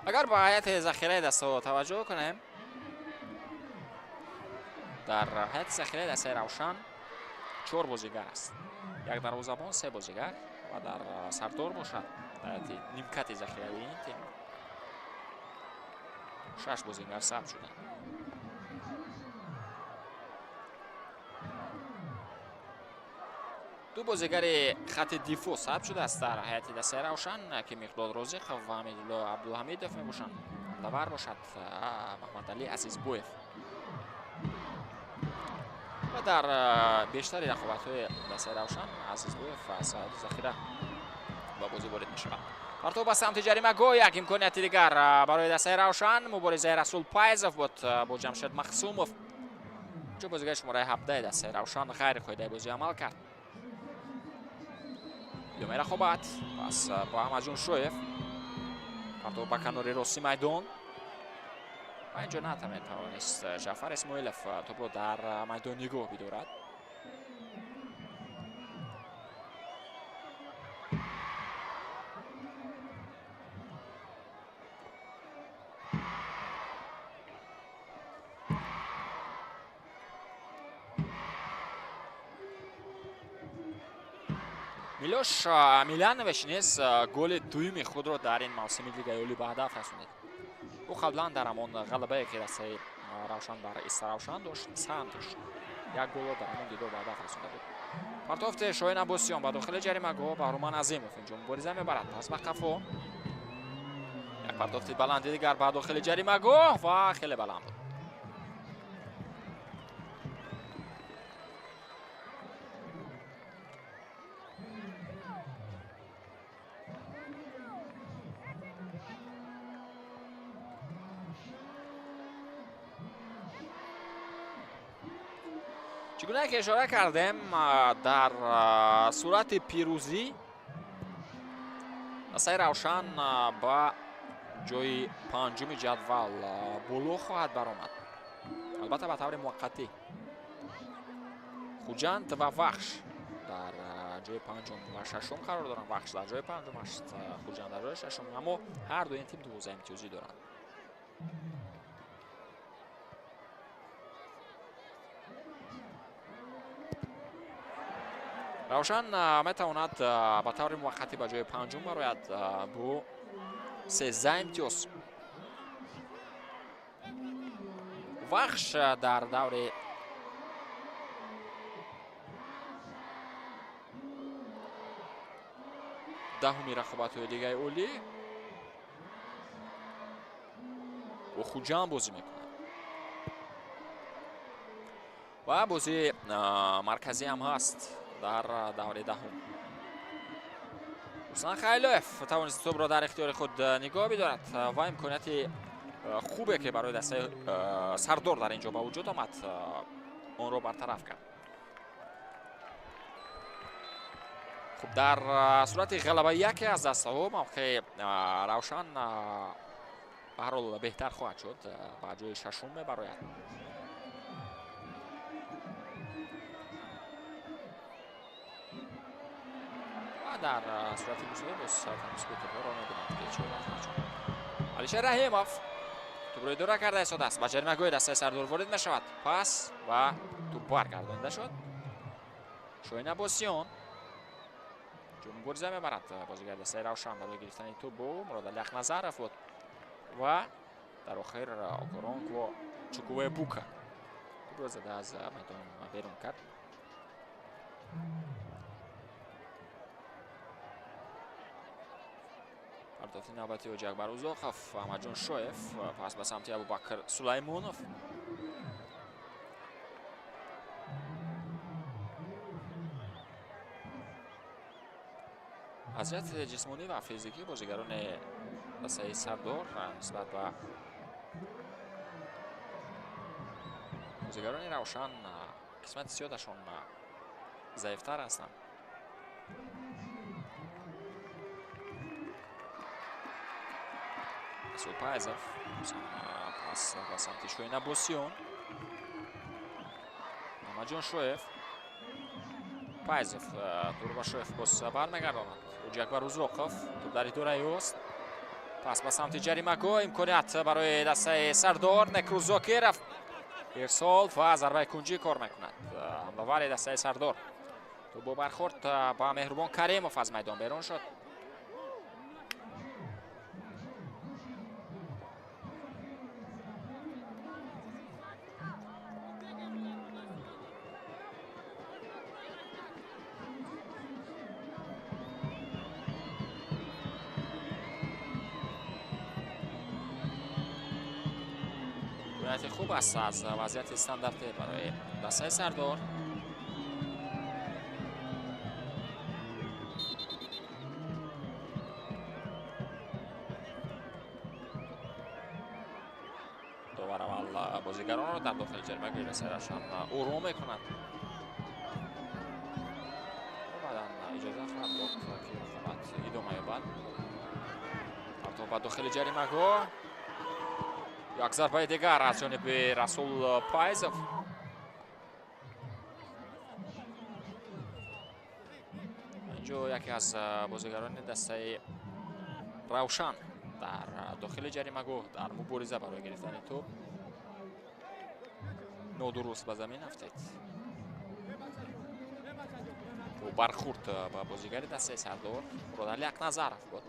Агар ба ҳайати захираи дастаҳо таваҷҷӯҳ кунем, дар ҳайати захираи дастаи Равшан 4 бозигар аст, як дарвозабон, 3 бозигар ва дар Сардор бошад дар ҳайати нимкати захираи ин тим 6 бозигар сабт шуданд. Ду бозигари хатти дифоъ сабт шудааст дар ҳайати дастаи Равшан, ки Миқдод Розиқов ва Ҳамидулло Абдулҳамидов мебошанд. Давар бошад Маҳмадалӣ Азизбоев. Ва дар бештари рақобатҳои дастаи Равшан Азизбоев аз захира ба бозӣ ворид мешавад. Партов ба самти ҷаримагоҳ, як имконияти дигар барои дастаи Равшан. Муборизаи Расул Пайзов буд бо Ҷамшед Махсумов. Ҷо бозигари шумораи 17 дастаи Равшан ғайриқоидаи бозӣ амал кард. Идомаи рақобат пас бо Аҳмадҷон Шоев. Партов ба канори рости майдон ва инҷо натавонист Ҷаъфар Исмоилов тӯбро дар майдон нигоҳ бидорад. Милош Миланович низ голи дуюми худро дар ин мавсими Лигаи Олӣ ба ҳадаф расонид. Ӯ қаблан дар ҳамон ғалабае, ки дастаи Равшан бар Истаравшан дошт, саҳм дошт. Як голро дар ҳамон дидор ба ҳадаф расонда буд. Партофти Шоҳин Аббосиён ба дохили ҷаримагоҳ, Баҳруман Азимов инҷо мубориза мебарад. Пас ба қафо. Як партофти баланди дигар ба дохили ҷаримагоҳ ва хеле баланд буд. Чӣ гуна ки ишора кардем, дар сурати пирӯзӣ дастаи Равшан ба ҷои панҷуми ҷадвал боло хоҳад баромад, албатта ба таври муваққатӣ. Хуҷанд ва Вахш дар ҷои панҷум ва шашум қарор доранд. Вахш дар ҷои панҷум аст, Хуҷанд дар ҷои шашум, аммо ҳар ду ин тим 12 имтиёзӣ доранд. Равшан метавонад ба таври муваққатӣ ба ҷои панҷум барояд бо 13 имтиёз. Вахш дар даври даҳуми рақобатҳои Лигаи Олӣ бо Хуҷанд бозӣ мекунад ва бозии марказӣ ҳам ҳаст дар даври даҳум. Руслан Хайлоев тавонист тӯбро дар ихтиёри худ нигоҳ бидорад ва имконияти хубе ки барои дастаи Сардор дар ин ҷо ба вуҷуд омад, онро бартараф кард. Хуб, дар сурати ғалабаи яке аз дастаҳо мавқеи Равшан ба ҳар ҳол беҳтар хоҳад шуд, ба ҷои шашум мебарояд. Ва дар сурати мусовӣ боз таносуби тӯбҳоро мебинад ки чӣ хоҳад шуд. Алишер Раҳимов тӯбро идора карда истодааст, ба ҷаримагоҳи дастаи Сардор ворид мешавад, пас ва тӯб баргардонида шуд. Шоҳин Аббосиён мубориза мебарад бозигари дастаи Равшан барои гирифтани тӯб бо Муродали Ақназаров буд ва дар охир Окоронкво Чукувебука тӯбро зада аз майдон берун кард. Партофти навбати Ҳоҷи Акбар Узоқов, Аҳмадҷон Шоев, пас ба самти Абубакр Сулаймонов. Аз ҷиҳати ҷисмонӣ ва физикӣ бозигарони дастаи Сардор нисбат ба бозигарони Равшан қисмати зиёдашон заифтар ҳастанд. Расул Пайзов пас ба самти Шоҳин Аббосиён, Аҳмадҷон Шоев, Пайзов тӯбро ба Шоев боз бармегардонад. Ҳоҷи Акбар Узоқов тӯб дар идораи ӯст, пас ба самти ҷаримагоҳ, имконият барои дастаи Сардор. Некрӯз Зокиров ирсол ва зарбаи кунҷӣ кор мекунад ҳамлавари дастаи Сардор. Тӯб бо бархӯрд ба Меҳрубон Каримов аз майдон берун шуд. Имконияти хуб аст аз вазъияти стандартӣ барои дастаи Сардор. Довар аввал бозигаронро дар дохили ҷаримагоҳи дастаи Равшан ором мекунад, баъдан иҷоза хоҳад дод ки рақобат идома ёбад. Партов ба дохили ҷаримагоҳ, як зарбаи дигар аз ҷониби Расул Пайзов. Инҷо яке аз бозигарони дастаи Равшан дар дохили ҷаримагоҳ дар мубориза барои гирифтани тӯб нодуруст ба замин афтид. Бо бархӯрд ба бозигари дастаи Сардор Муродали Ақназаров буд.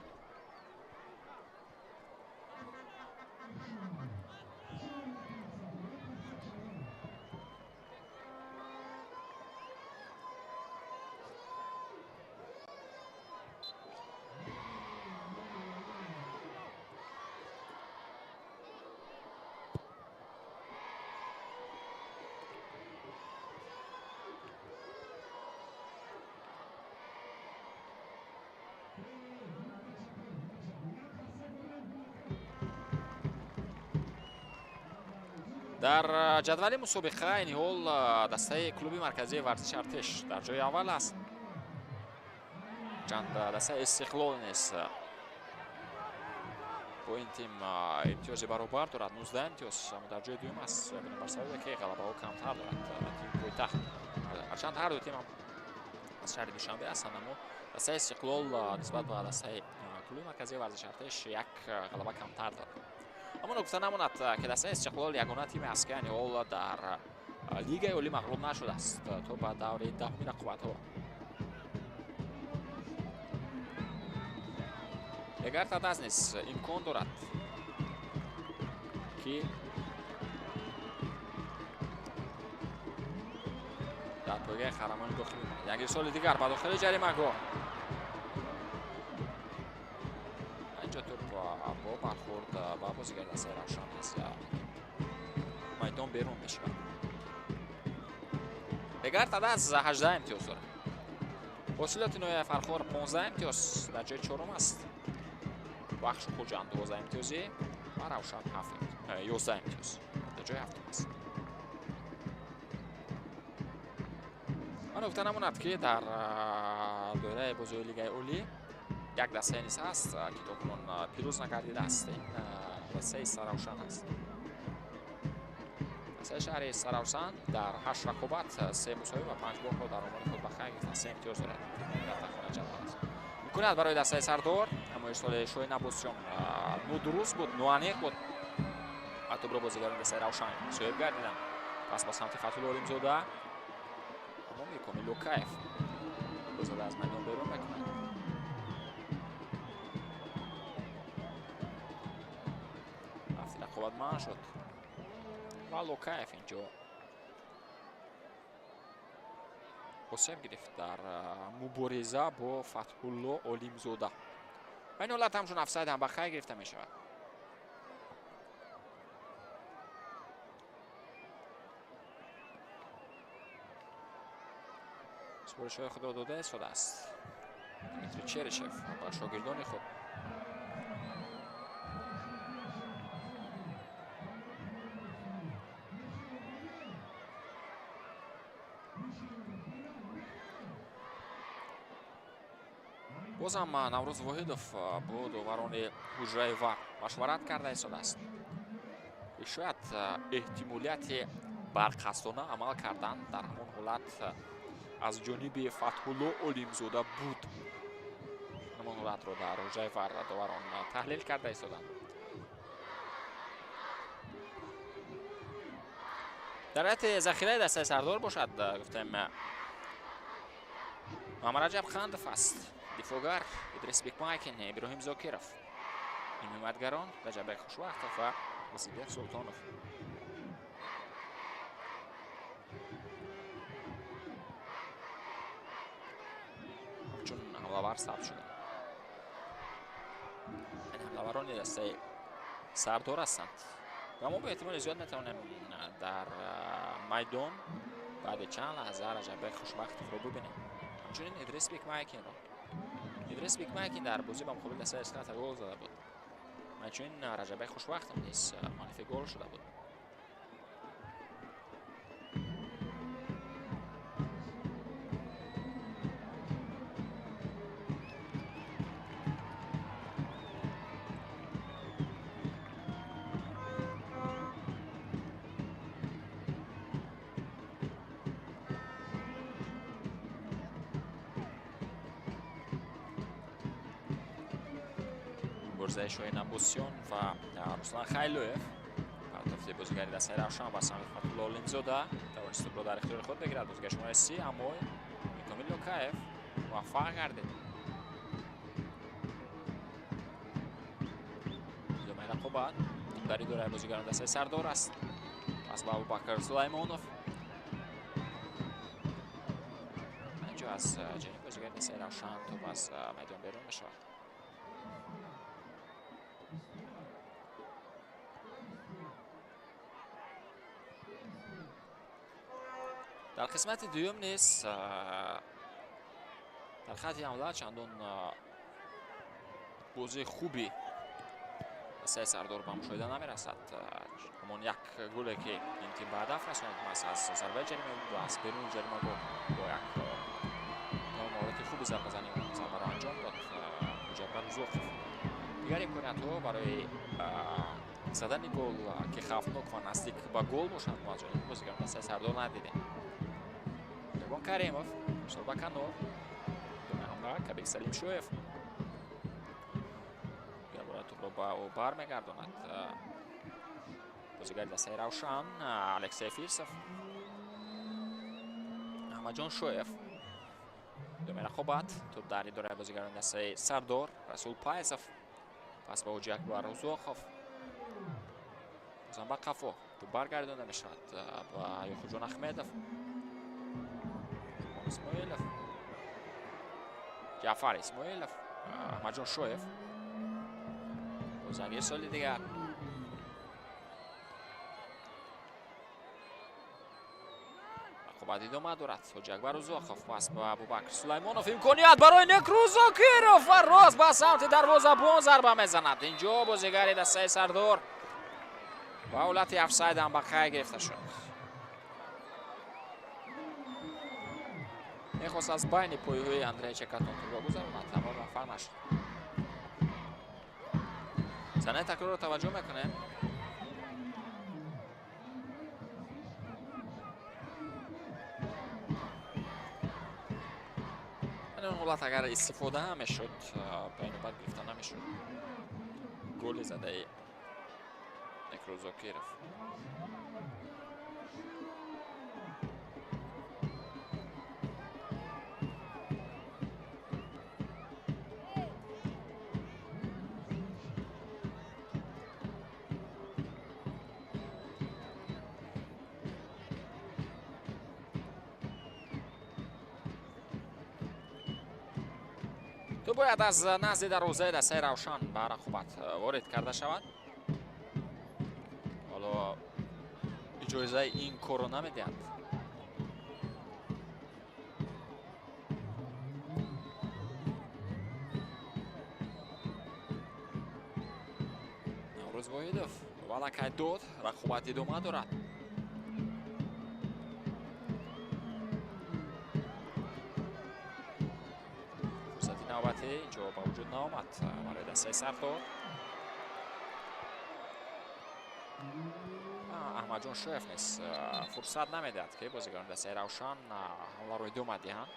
Дар ҷадвали мусобиқа айни ҳол дастаи клуби марказии варзиши Артиш дар ҷои аввал аст. Чанд дастаи Истиқлол низ бо ин тим имтиёзи баробар дорад, 19 имтиёз, аммо дар ҷои дуюм аст, бинобар сабабе ки ғалабаҳо камтар дорад тими пойтахт. Ҳарчанд ҳар ду тим ҳам аз шаҳри Душанбе ҳастанд, аммо дастаи Истиқлол нисбат ба дастаи клуби марказии варзиши Артиш як ғалаба камтар дорад. Аммо ногуфта намонад, ки дастаи Истиқлол ягона тиме аст, ки айни ҳол дар лигаи олӣ мағлуб нашудааст то ба даври даҳуми рақобатҳо. Эгар Тадаз низ имкон дорад, ки дар пойгаи қаҳрамонӣ дохил бимонад. Як ирсоли дигар ба дохили ҷаримагоҳ. Инҷо тӯп бо бархӯрд ба бозигари дастаи Равшан аз майдон берун мешавад. Эгар Тадаз 18 имтиёз дорад. Ҳосилоти ноҳияи Фархор 15 имтиёз дар ҷои чорум аст. Вахш Хуҷанд 12 имтиёзӣ ва Равшан 11 имтиёз дар ҷои ҳафтум аст. Ман гуфта намонад, ки дар доираи бозиҳои лигаи олӣ як дастае низ ҳаст, ки то кунун пирӯз нагардидааст. Ин дастаи Саравшан аст. Дастаи шаҳри Саравшан дар 8 рақобат 3 мусовӣ ва 5 борҳо дар омони худ ба хайр гирифта, 3 имтиёз дорад. Дар тахона ҷадвал аст. Имконият барои дастаи Сардор, аммо ирсоли Шоҳи Набосиён нодуруст буд, ноаниқ буд ва тӯбро бозигарони дастаи Равшан соҳиб гардиданд. Пас ба самти Фатҳулло Олимзода, аммо Миркомил Лукаев бозада аз майдон берун мекунад. Рафти рақобат манъ шуд ва Лукаев инҷо осеб гирифт дар мубориза бо Фатҳулло Олимзода. Ва ин ҳолат ҳамчун офсайд ҳам ба хайр гирифта мешавад. Супоришҳои худро дода истодааст Дмитрий Черишев ба шогирдони худ. Бозам Наврӯз Воҳидов бо доварони ҳуҷраи ВАР машварат карда истодааст, ки шояд эҳтимолияти барқасдона амал кардан дар ҳамон ҳолат аз ҷониби Фатҳулло Олимзода буд. Ҳамон ҳолатро дар ҳуҷраи ВАР доварон таҳлил карда истоданд. Дар ҳайати захираи дастаи Сардор бошад, гуфтем, Муҳаммадраҷаб Хандов аст, дифоъгар Идрис Бекмайкин, Иброҳим Зокиров, ҳимоятгарон Раҷаббек Хушвақтов ва Азизбек Султонов. Ҳамчун ҳамлавар сабт шуданд. Ин ҳамлаварони дастаи Сардор ҳастанд ва мо бо эҳтимоли зиёд метавонем дар майдон баъди чанд лаҳза Раҷаббек Хушбахтовро бибинем, ҳамчунин Идрис Бекмайкинро. Идрис Бекмайкин дар бозӣ ба муқобили дастаи Эсхата гол зада буд. Ҳамчунин Раҷаббек Хушбахтов низ муаллифи гол шуда буд. Муборизаи Шоҳи Набосиён ва Руслан Хайлоев. Партофти бозигари дастаи Равшан ба самти Фатҳулло Олимзода тавонист тӯбро дар ихтиёри худ бигирад. Бозигари шумораи 30, аммо Миркомил Лукаев муваффақ гардид. Идомаи рақобат дар идораи бозигарони дастаи Сардор аст. Пас ба Абубакр Сулаймонов. Инҷо аз ҷониби бозигари дастаи Равшан тӯб аз майдон берун мешавад. Дар қисмати дуюм низ дар хати ҳамла чандон бозии хуби Дастаи Сардор ба мушоҳида намерасад. Ҳамон як голе ки ин тим ба ҳадаф расонид, маҳз аз зарбаи ҷарима буд, аз беруни ҷаримагоҳ бо як маҳорати хуби зарбазанӣ зарбаро анҷом дод Ҳуҷакбар Узоқов. Дигар имкониятҳо барои задани гол ки хавфнок ва наздик ба гол бошанд, мо аз ҷониби бозигарони дастаи Сардор надидем. Ягон Каримов, Мусорбаканов, ҳамла Кабир Салимшоев тӯбро ба ӯ бармегардонад. Бозигари дастаи Равшан Алексей Фирсов, Аҳмадҷон Шоев. Идомаи рақобат, тӯб дар идораи бозигарони дастаи Сардор, Расул Пайзов, пас ба Ҳоҷиакбар Узоқов. Бозам ба қафо тӯб баргардонда мешавад ба Ёқубҷон Ахмедов, Ҷумон Исмоилов, Ҷаъфар Исмоилов, Аҳмадҷон Шоев. Бозигари соли дигар рақобат идома дорад. Ҳоҷиакбар Узоқов пас ба Абубакр Сулаймонов, имконият барои Некрӯз Зокиров ва рост ба самти дарвозабон зарба мезанад. Инҷо бозигари дастаи Сардор ба ҳолати офсайд ҳам ба қайд гирифта шуд. Мехост аз байни пойҳои Андрей Чекатон тӯбро гузаронад, аммо муваффақ нашуд. Саҳнаи такрорро таваҷҷӯҳ мекунем. Он ҳолат агар истифода мешуд, ба инобат гирифта намешуд. Голи задаи Некрӯз Зокиров. Ту бояд аз назди дарвозаи дастаи Равшан ба рақобат ворид карда шавад. Ҳоло иҷозаи ин корро намедиҳад. Наврӯз Воҳидов валакай дод, рақобат идома дорад. Навбати инҷо ба вуҷуд наомад барои дастаи Сардор. Аҳмадҷон Шоев низ фурсат намедиҳад ки бозигарони дастаи Равшан ҳамларо идома диҳанд.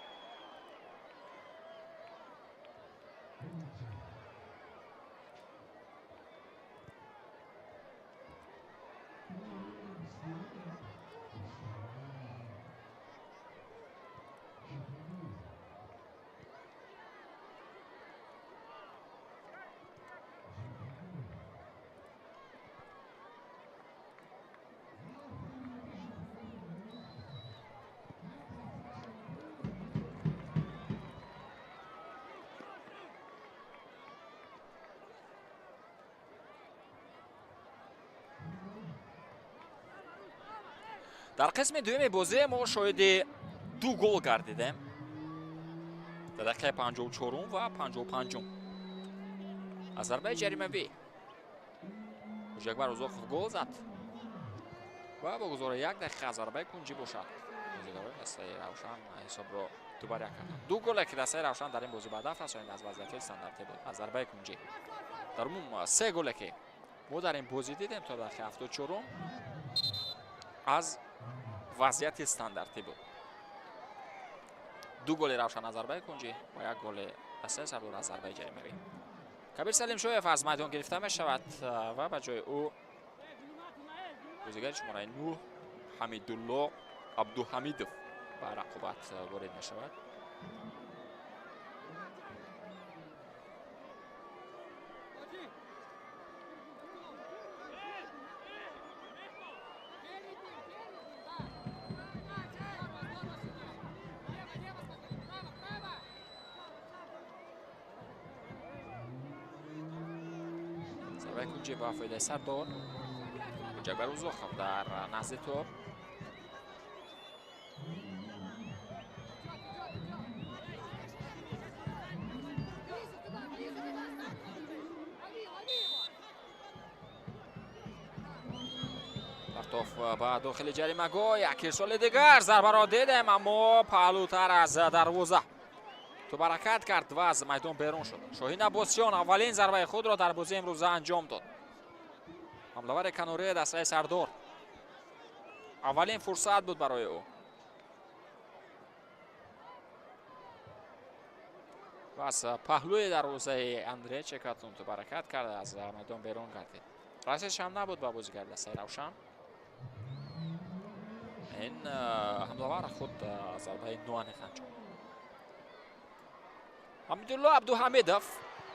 Дар қисми дуюми бозӣ мо шоҳиди ду гол гардидем. Дар дақиқаи 54 ва 55. Аз зарбаи ҷаримавӣ Ҳоҷиакбар Узоқов гол зад ва бо гузори як дақиқа аз зарбаи кунҷӣ бошад. Бозигарони дастаи Равшан ҳисобро ду бар як карданд. Ду голе ки дастаи Равшан дар ин бозӣ ба ҳадаф расонид аз вазъияти стандартӣ буд, аз зарбаи кунҷӣ. Дар умум се голе ки мо дар ин бозӣ дидем то дақиқаи 74 аз вазъияти стандартӣ буд. Ду голи Равшан аз зарбаи кунҷӣ ва як голи дастаи Сардор аз зарбаи ҷаримавӣ. Кабир Салимшоев аз майдон гирифта мешавад ва ба ҷои ӯ бозигари шумораи 9 Ҳамидулло Абдуҳамидов ба рақобат ворид мешавад. Зарбаи кунҷӣ ба фоидаи Сардор. Ҳоҷиакбар Узоқов дар назди тӯб. Тоф ба дохили ҷаримагоҳ, як ирсоли дигар, зарбаро дидем, аммо паҳлӯтар аз дарвоза тӯб ҳаракат кард ва аз майдон берун шуд. Шоҳин Аббосиён аввалин зарбаи худро дар бозии имрӯза анҷом дод. Ҳамлавари канории дастаи Сардор. Аввалин фурсат буд барои ӯ. Ва аз паҳлӯи дарвозаи Андрей Чекатун тӯб ҳаракат кард, аз майдон берун гардид. Расиш ҳам набуд ба бозигари дастаи Равшан. Ин ҳамлавар худ зарбаи ноаниқ анҷом. Ҳамидулло Абдуҳамидов,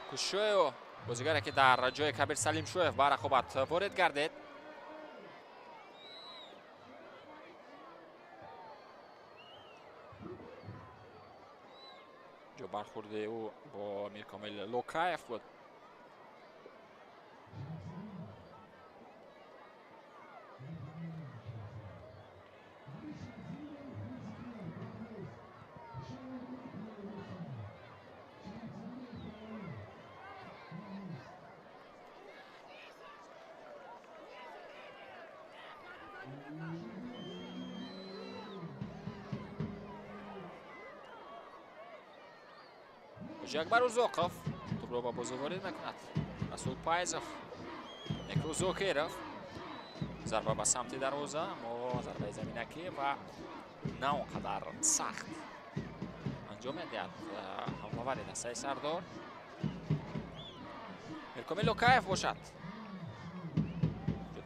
кӯшишҳои бозигаре ки дар ҷои Кабир Салимшоев ба рақобат ворид гардид. Ҷо бархӯрди ӯ бо Миркомил Локаев буд. Ҳоҷиакбар Узоқов тӯбро ба бозӣ ворид мекунад. Расул Пайзов, Некрӯз Зокиров, зарба ба самти дарвоза, аммо зарбаи заминакӣ ва на он қадар сахт анҷом медиҳад ҳамлавари дастаи Сардор. Миркомил Локаев бошад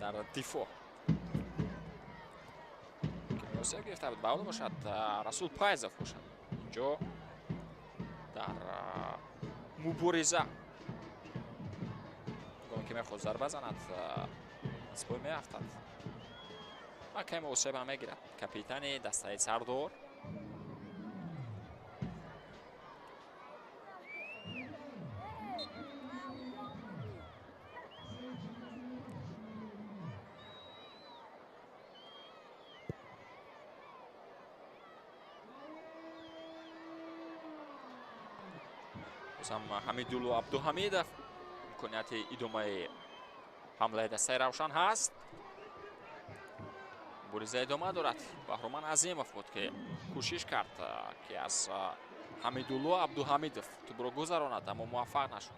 дар дифоъ ки муосиб гирифта буд, ба ӯ бошад Расул Пайзов бошад инҷо дар мубориза гоме ки мехоҳад зарба занад, аз пой меафтад ва каме осеб ҳам мегирад. Капитани дастаи Сардор. Бозам Ҳамидулло Абдуҳамидов, имконияти идомаи ҳамлаи дастаи Равшан ҳаст. Мубориза идома дорад. Баҳроман Азимов буд ки кӯшиш кард ки аз Ҳамидулло Абдуҳамидов тӯбро гузаронад, аммо муваффақ нашуд.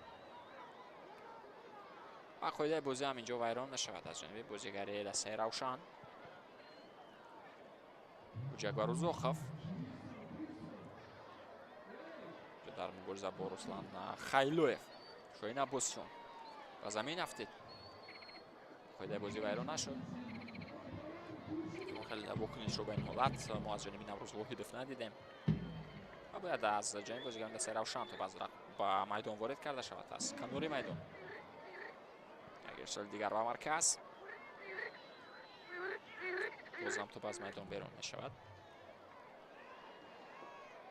Ва қоидаи бозӣ ҳам инҷо вайрон мешавад аз ҷониби бозигари дастаи Равшан. Ҳоҷиакбар Узоқов дар мубориза бо Руслан Хайлоев. Шоҳин Аббосиён ба замин афтид. Қоидаи бозӣ вайрон нашуд. Хеле вокунишро ба ин ҳолат мо аз ҷониби Наврӯз Воҳидов надидем ва бояд аз ҷониби бозигарони дастаи Равшан тӯб аз ба майдон ворид карда шавад аз канори майдон. Як ирсоли дигар ба марказ. Бозам тӯб аз майдон берун мешавад.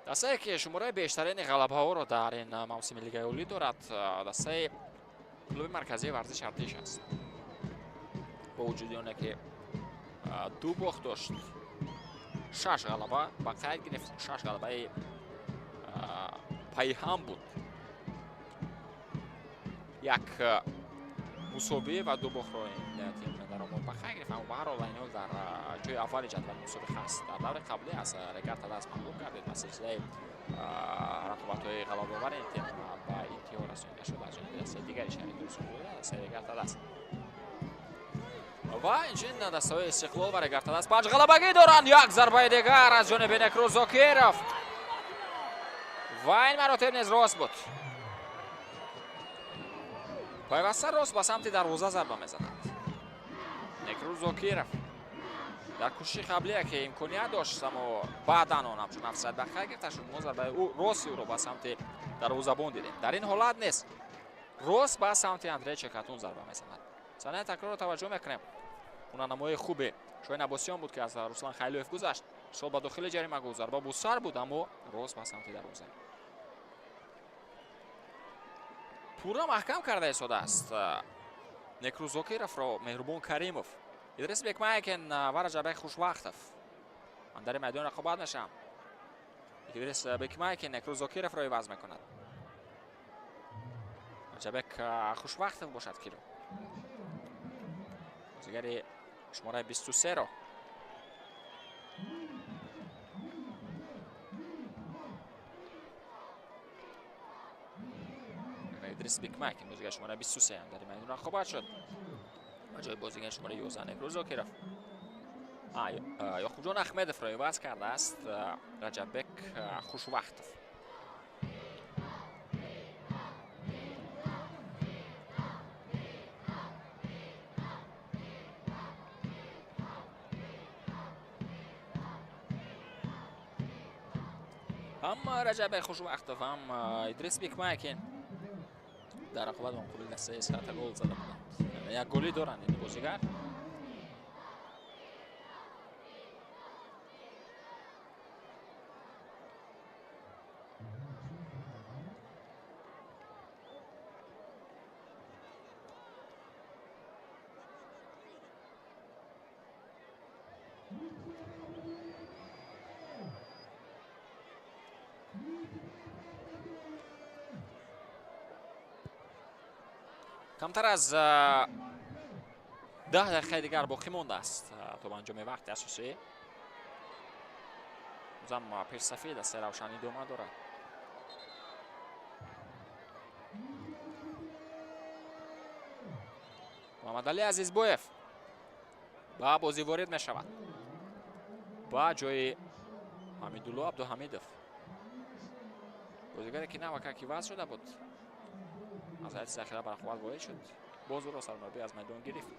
Дастае ки шумораи бештарини ғалабаҳоро дар ин мавсими Лигаи Олӣ дорад, дастаи клуби марказии варзиши Артиш аст. Бо вуҷуди оне ки 2 бохт дошт, 6 ғалаба ба қайд гирифт, 6 ғалабаи пайҳам буд. Як мусобиқа ва 2 бохтро ин тим дар омор ба қайд гирифт, аммо ба ҳар ҳол айни ҳол дар ҷои аввали ҷадвали мусобиқа аст. Дар даври қаблӣ аз Регар-ТадАЗ мағлуб гардид ва силсилаи рақобатҳои ғалабаовари ин тим ба интиҳо расонида шуд аз ҷониби дастаи дигари шаҳри Дурсунзода, дастаи Регар-ТадАЗ. Ва инчунин дастаҳои Истиқлол ва Регар-ТадАЗ 5 ғалабагӣ доранд. Як зарбаи дигар аз ҷониби Некрӯз Зокиров ва ин маротиб низ рост буд. Пайваста рост ба самти дарвоза зарба мезанад Некрӯз Зокиров. Дар кӯшиши қаблие ки имконият дошт, аммо баъдан он ҳамчун афсайд ба қайд гирифта шуд, мо зарбаи рости ӯро ба самти дарвозабон дидем. Дар ин ҳолат нест, рост ба самти Андрей Чекатун зарба мезанад. Санаи такрорро таваҷҷӯҳ мекунем. Ҳунарнамоии хубе Шоҳин Аббосиён буд ки аз Руслан Хайлоев гузашт. Сол ба дохили ҷаримагоҳ зарба бо сар буд, аммо рост ба самти дарвоза. Пурра маҳкам карда истодааст Некрӯз Зокировро Меҳрубон Каримов. Идрис Бекмайкин ва Раҷаббек Хушвақтов андари майдон рақобат мешаванд. Идрис Бекмайкин Некрӯз Зокировро иваз мекунад. Раҷаббек Хушвақтов бошад киро. Бозигари Шумораи 23-ро. Идрис Бикмайкин бозигар шумораи 23 ҳам дар майдон рақобат шуд. Ба ҷои бозигар шумораи 11 Некрӯз Зокиров. Ёқубҷон Ахмедовро иваз кардааст Раҷаббек Хушвақтов. Ҳам Раҷаббек Хушвақтов, ҳам Идрис Бикмайкин дар рақобат бо муқобили дастаи Эсхата гол зада буданд. Як голӣ доранд ин бозигар. Камтар аз 10 дақиқаи дигар боқӣ мондааст то ба анҷоми вақти асосӣ. Бозам пешсафии дастаи Равшан идома дорад. Муҳаммадалӣ Азизбоев ба бозӣ ворид мешавад ба ҷои Ҳамидулло Абдуҳамидов, бозигаре ки навакак иваз шуда буд, аз ҳайати захира ба рақобат ворид шуд, боз ӯро сармураббӣ аз майдон гирифт.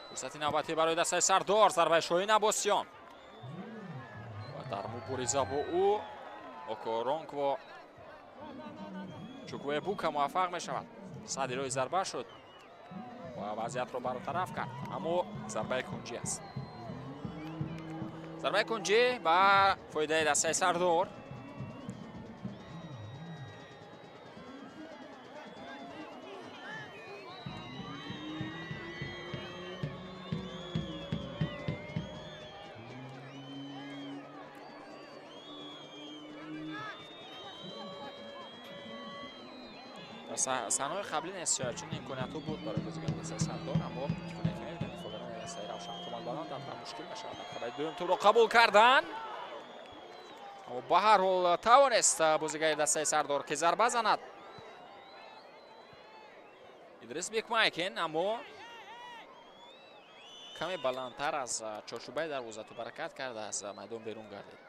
Фурсати навбатӣ барои дастаи Сардор, зарбаи Шоҳин Аббосиён ва дар мубориза бо ӯ Окоронкво Чуквуэбука муваффақ мешавад. Сади роҳи зарба шуд ва вазъиятро баротараф кард, аммо зарбаи кунҷӣ аст. Зарбаи кунҷӣ ба фоидаи дастаи Сардор. Саҳнаҳои қаблӣ нест, чун имкониятҳо буд барои бозигарони дастаи Сардор, аммо чуне ки мебинем дифоъгарони дастаи Равшан қомат баланданд ва мушкил мешавад. Қабаи дуюм тӯбро қабул карданд, аммо ба ҳар ҳол тавонист бозигари дастаи Сардор ки зарба занад. Идрис Бекмайкин, аммо каме баландтар аз чорчӯбаи дарвоза тӯб ҳаракат карда аз майдон берун гардид.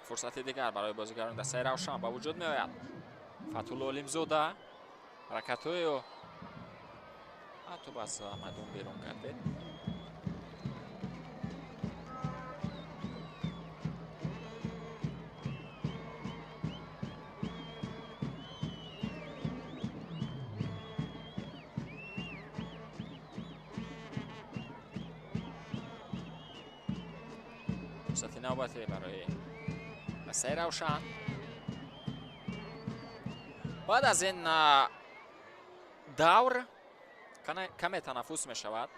Фурсати дигар барои бозигарони дастаи Равшан ба вуҷуд меояд. Фатҳулло Олимзода ҳаракатҳои ӯ тӯб аз майдон берун гардид. Фурсати навбатӣ барои дастаи Равшан. Баъд аз ин давр каме танаффус мешавад.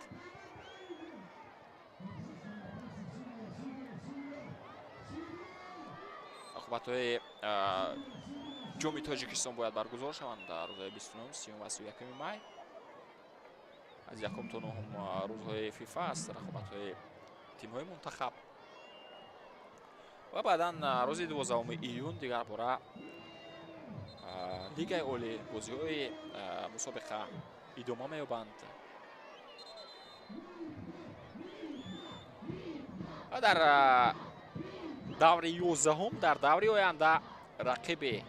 Рақобатҳои ҷоми Тоҷикистон бояд баргузор шаванд дар рӯзҳои 29, 30 ва 31 май. Аз 1 то 9 рӯзҳои ФИФА аст рақобатҳои тимҳои мунтахаб. Ва баъдан рӯзи 12 июн дигар бора Лигаи олӣ бозиҳои мусобиқа идома меёбанд. Ва дар даври 11, дар даври оянда Рақиби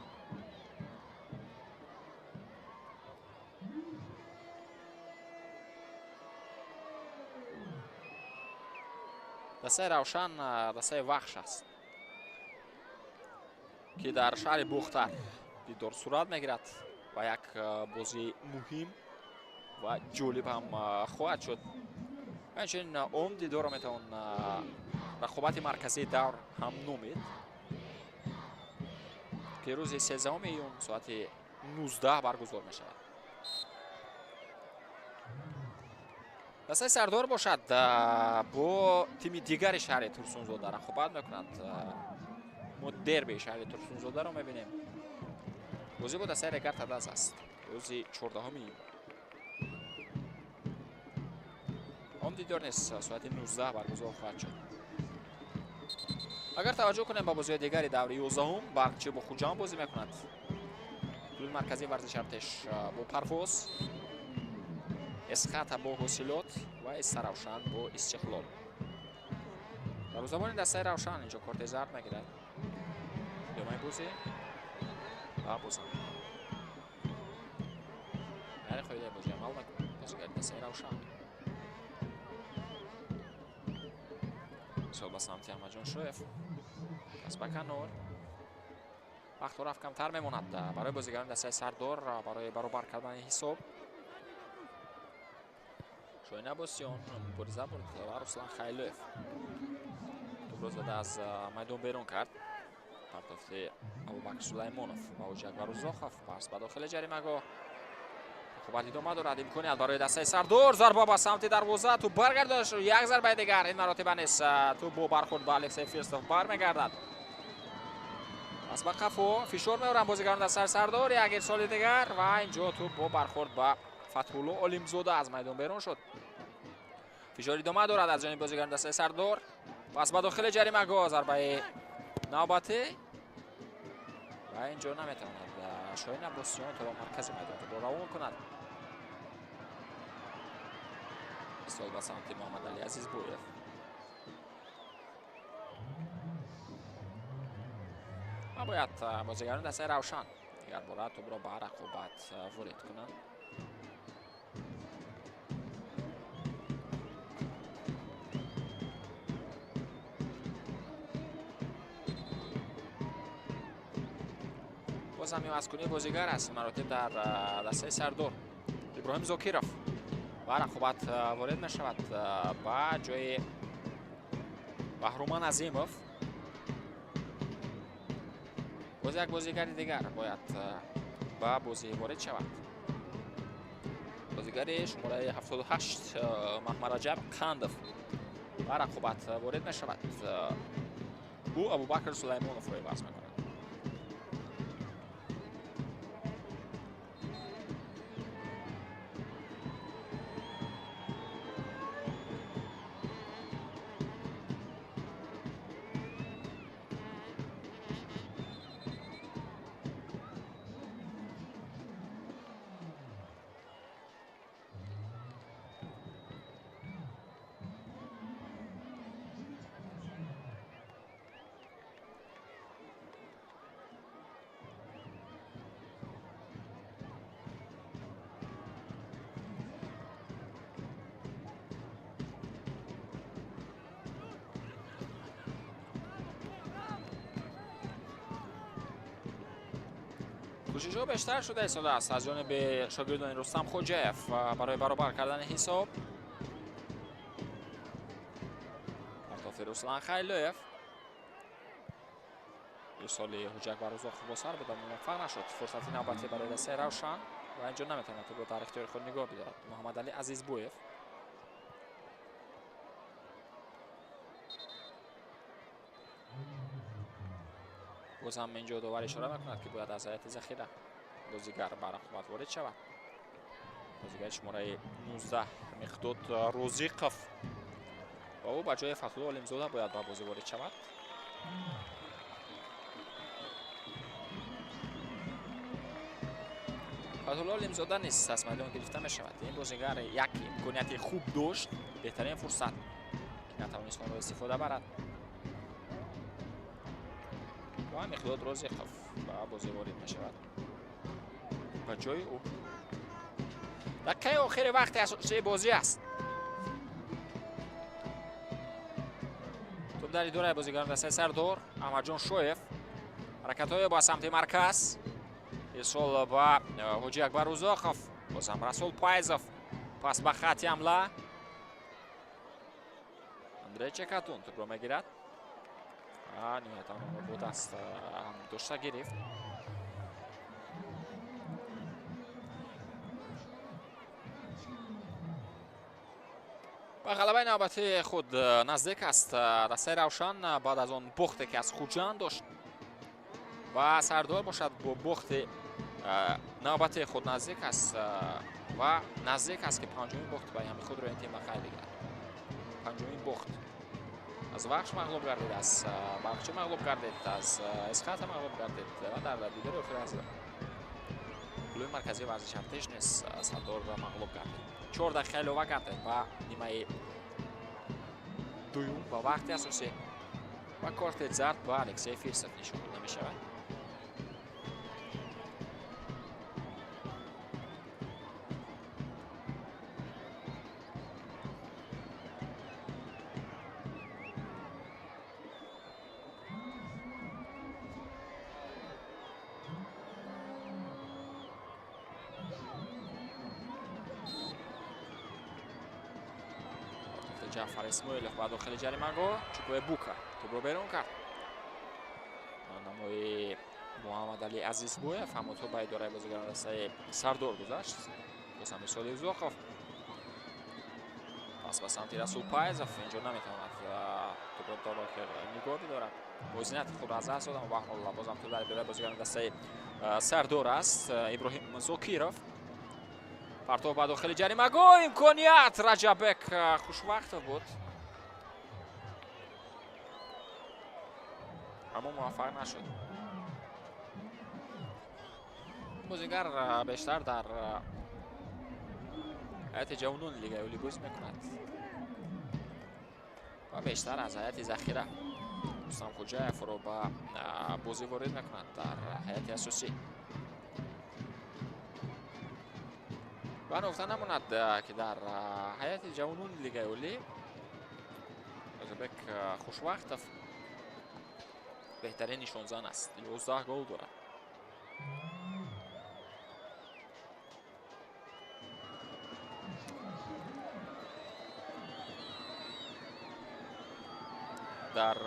дастаи Равшан дастаи Вахш аст, ки дар шаҳри Бохтар дидор сурат мегирад ва як бозии муҳим ва ҷолиб ҳам хоҳад шуд. Ҳамчунин он дидорро метавон рақобати марказии давр ҳам номид, ки рӯзи 13 июн соати 19 баргузор мешавад. Дастаи Сардор бошад бо тими дигари шаҳри Турсунзода рақобат мекунад. Мо дерби шаҳри Турсунзодаро мебинем. Бозӣ бо дастаи Регар Тадаз аст рӯзи 14 июн. Он дидор низ соати 19 баргузор хоҳад шуд. Агар таваҷҷӯҳ кунем ба бозиҳои дигари даври 11-ум, Барқчӣ бо Хуҷанд бозӣ мекунад. Клуби марказии варзиши Артеш бо Парвоз, Эсхата бо Ҳосилот ва Истаравшан бо Истиқлол. Дарвозабони дастаи Равшан инҷо корти зард мегирад. Идомаи бозӣ ва бозам ғайри қоидаи бозӣ амал мекунад бозигари дастаи Равшан. Мисол ба самти Аҳмадҷон Шоев, пас ба канор. Вақту рафт камтар мемонад барои бозигарони дастаи Сардор барои баробар кардани ҳисоб. Шоҳин Аббосиён мубориза бурд ва Руслан Хайлоев тӯбро зада аз майдон берун кард. Партофти Абубакр Сулаймонов ва Ҳоҷи Акбар Рузохов, пас ба дохили ҷаримагоҳ. Рақобат идома дорад, имконият барои дастаи Сардор. Зарба ба самти дарвоза, тӯб баргардода шуд. Як зарбаи дигар, ин маротиба низ тӯб бо бархӯрд ба Алексей Фирстов бармегардад. Пас ба қафо фишор меоранд бозигарони дастаи Сардор. Як ирсоли дигар ва инҷо тӯб бо бархӯрд ба Фатҳулло Олимзода аз майдон берун шуд. Фишор идома дорад аз ҷониби бозигарони дастаи Сардор. Пас ба дохили ҷаримагоҳ зарбаи навбатӣ ва инҷо наметавонад Шоҳин Аббосиён то ба маркази майдон тӯбро равон кунад. Мисол ба самти Муҳаммадалӣ Азизбоев. Ва бояд бозигарони дастаи Равшан дигар бора тӯбро ба рақобат ворид кунанд. Боз ҳам ивазкунии бозигар аст маротиб дар дастаи Сардор. Иброҳим Зокиров ба рақобат ворид мешавад ба ҷои Баҳруман Азимов. Боз як бозигари дигар бояд ба бозӣ ворид шавад. Бозигари шумораи 78 Маҳмараҷаб Қандов ба рақобат ворид мешавад. Ӯ Абубакр Сулаймоновро иваз мекунад. Кӯшишҳо бештар шуда истодааст аз ҷониби шогирдони Рустам Хоҷаев барои баробар кардани ҳисоб. Партофи Руслан Хайлоев. Ирсоли Ҳоҷи Акбар Рузохов бо сар буда муваффақ нашуд. Фурсати навбатӣ барои дастаи Равшан ва инҷо наметавонад тӯбро дар ихтиёри худ нигоҳ бидорад. Муҳаммадалӣ Азизбоев. Боз ҳам инҷо довар ишора мекунад, ки бояд аз ҳайати захира бозигар ба рақобат ворид шавад. Бозигари шумораи 19 Миқдод Розиқов ва ӯ ба ҷои Фатҳулло Олимзода бояд ба бозӣ ворид шавад. Фатҳулло Олимзода низ аз майдон гирифта мешавад. Ин бозигар як имконияти хуб дошт, беҳтарин фурсат, ки натавонист онро истифода барад. Ва Миқдод Розиқов ба бозӣ ворид мешавад ба ҷои ӯ. Дақиқаи охири вақти асосии бозӣ аст. Топ дар идораи бозигарони дастаи Сардор. Аҳмадҷон Шоев ҳаракатҳое ба самти марказ. Ирсол ба Ҳоҷи Акбар Узоқов, бозам Расул Пайзов, пас ба хати ҳамла. Андрей Чекатун тӯпро мегирад. Ниҳоятан онро бо даст дошта гирифт. Ба ғалабаи навбатии худ наздик аст дастаи Равшан баъд аз он бохте ки аз Хуҷанд дошт ва Сардор бошад бо бохти навбатии худ наздик аст ва наздик аст ки панҷумин бохт ба ҳами худро ин тим ба қайд бигирад. Панҷумин бохт. Аз Вахш мағлуб гардид, аз Балхчӣ мағлуб гардид, аз Эсхата мағлуб гардид ва дар дидори охир аз клуби марказии варзиши Артиш низ Сардор мағлуб гардид. 4 дақиқа илова гардид ба нимаи дуюм ба вақти асосӣ ва корти зард ба Алексей Фирсов нишон дода мешавад. Ҷаъфар Исмоилов ба дохили ҷаримагоҳ, Чукуе Бука тӯбро берун кард. Намои Муҳаммадалӣ Азизбоев ҳамон тӯб ба идораи бозигарони дастаи Сардор гузашт. Боз ҳам Ирсоли Узоқов пас ба самти Расул Пайзов. Инҷо наметавонад тӯбро то охир нигоҳ бидорад. Мувозинати худро аз даст дод, аммо баҳрҳол бозам тӯб дар идораи бозигарони дастаи Сардор аст. Иброҳим Зокиров партов ба дохили ҷаримагоҳ, имконият Раҷаббек хушвақтов буд, аммо муваффақ нашуд. Бозигар бештар дар ҳайати ҷавонони лигаи олӣ бозӣ мекунад ва бештар аз ҳайати захира Рустам Хоҷаевро ба бозӣ ворид мекунад дар ҳайати асосӣ. Ва нуқта намонад ки дар ҳайати ҷавонони лигаи олӣ Раҷаббек Хушвақтов беҳтарин нишонзан аст, 11 гол дорад. Дар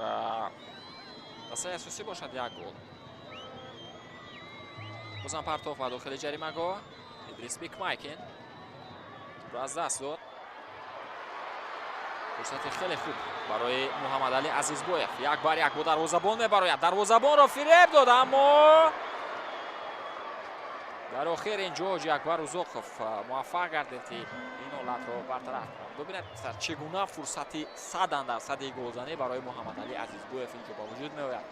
дастаи асосӣ бошад 1 гол. Бозам партов ба дохили ҷаримагоҳ. Идрис Бикмайкин тӯбро аз даст дод. Фурсати хеле хуб барои Муҳаммадалӣ Азизбоев. Як бар як бо дарвозабон мебарояд. Дарвозабонро фиреб дод, аммо дар охир инҷо Ҳоҷи Акбар Узоқов муваффақ гардид ки ин ҳолатро бартараф кунад. Бибинед чӣ гуна фурсати 100% голзанӣ барои Муҳаммадалӣ Азизбоев инҷо ба вуҷуд меояд.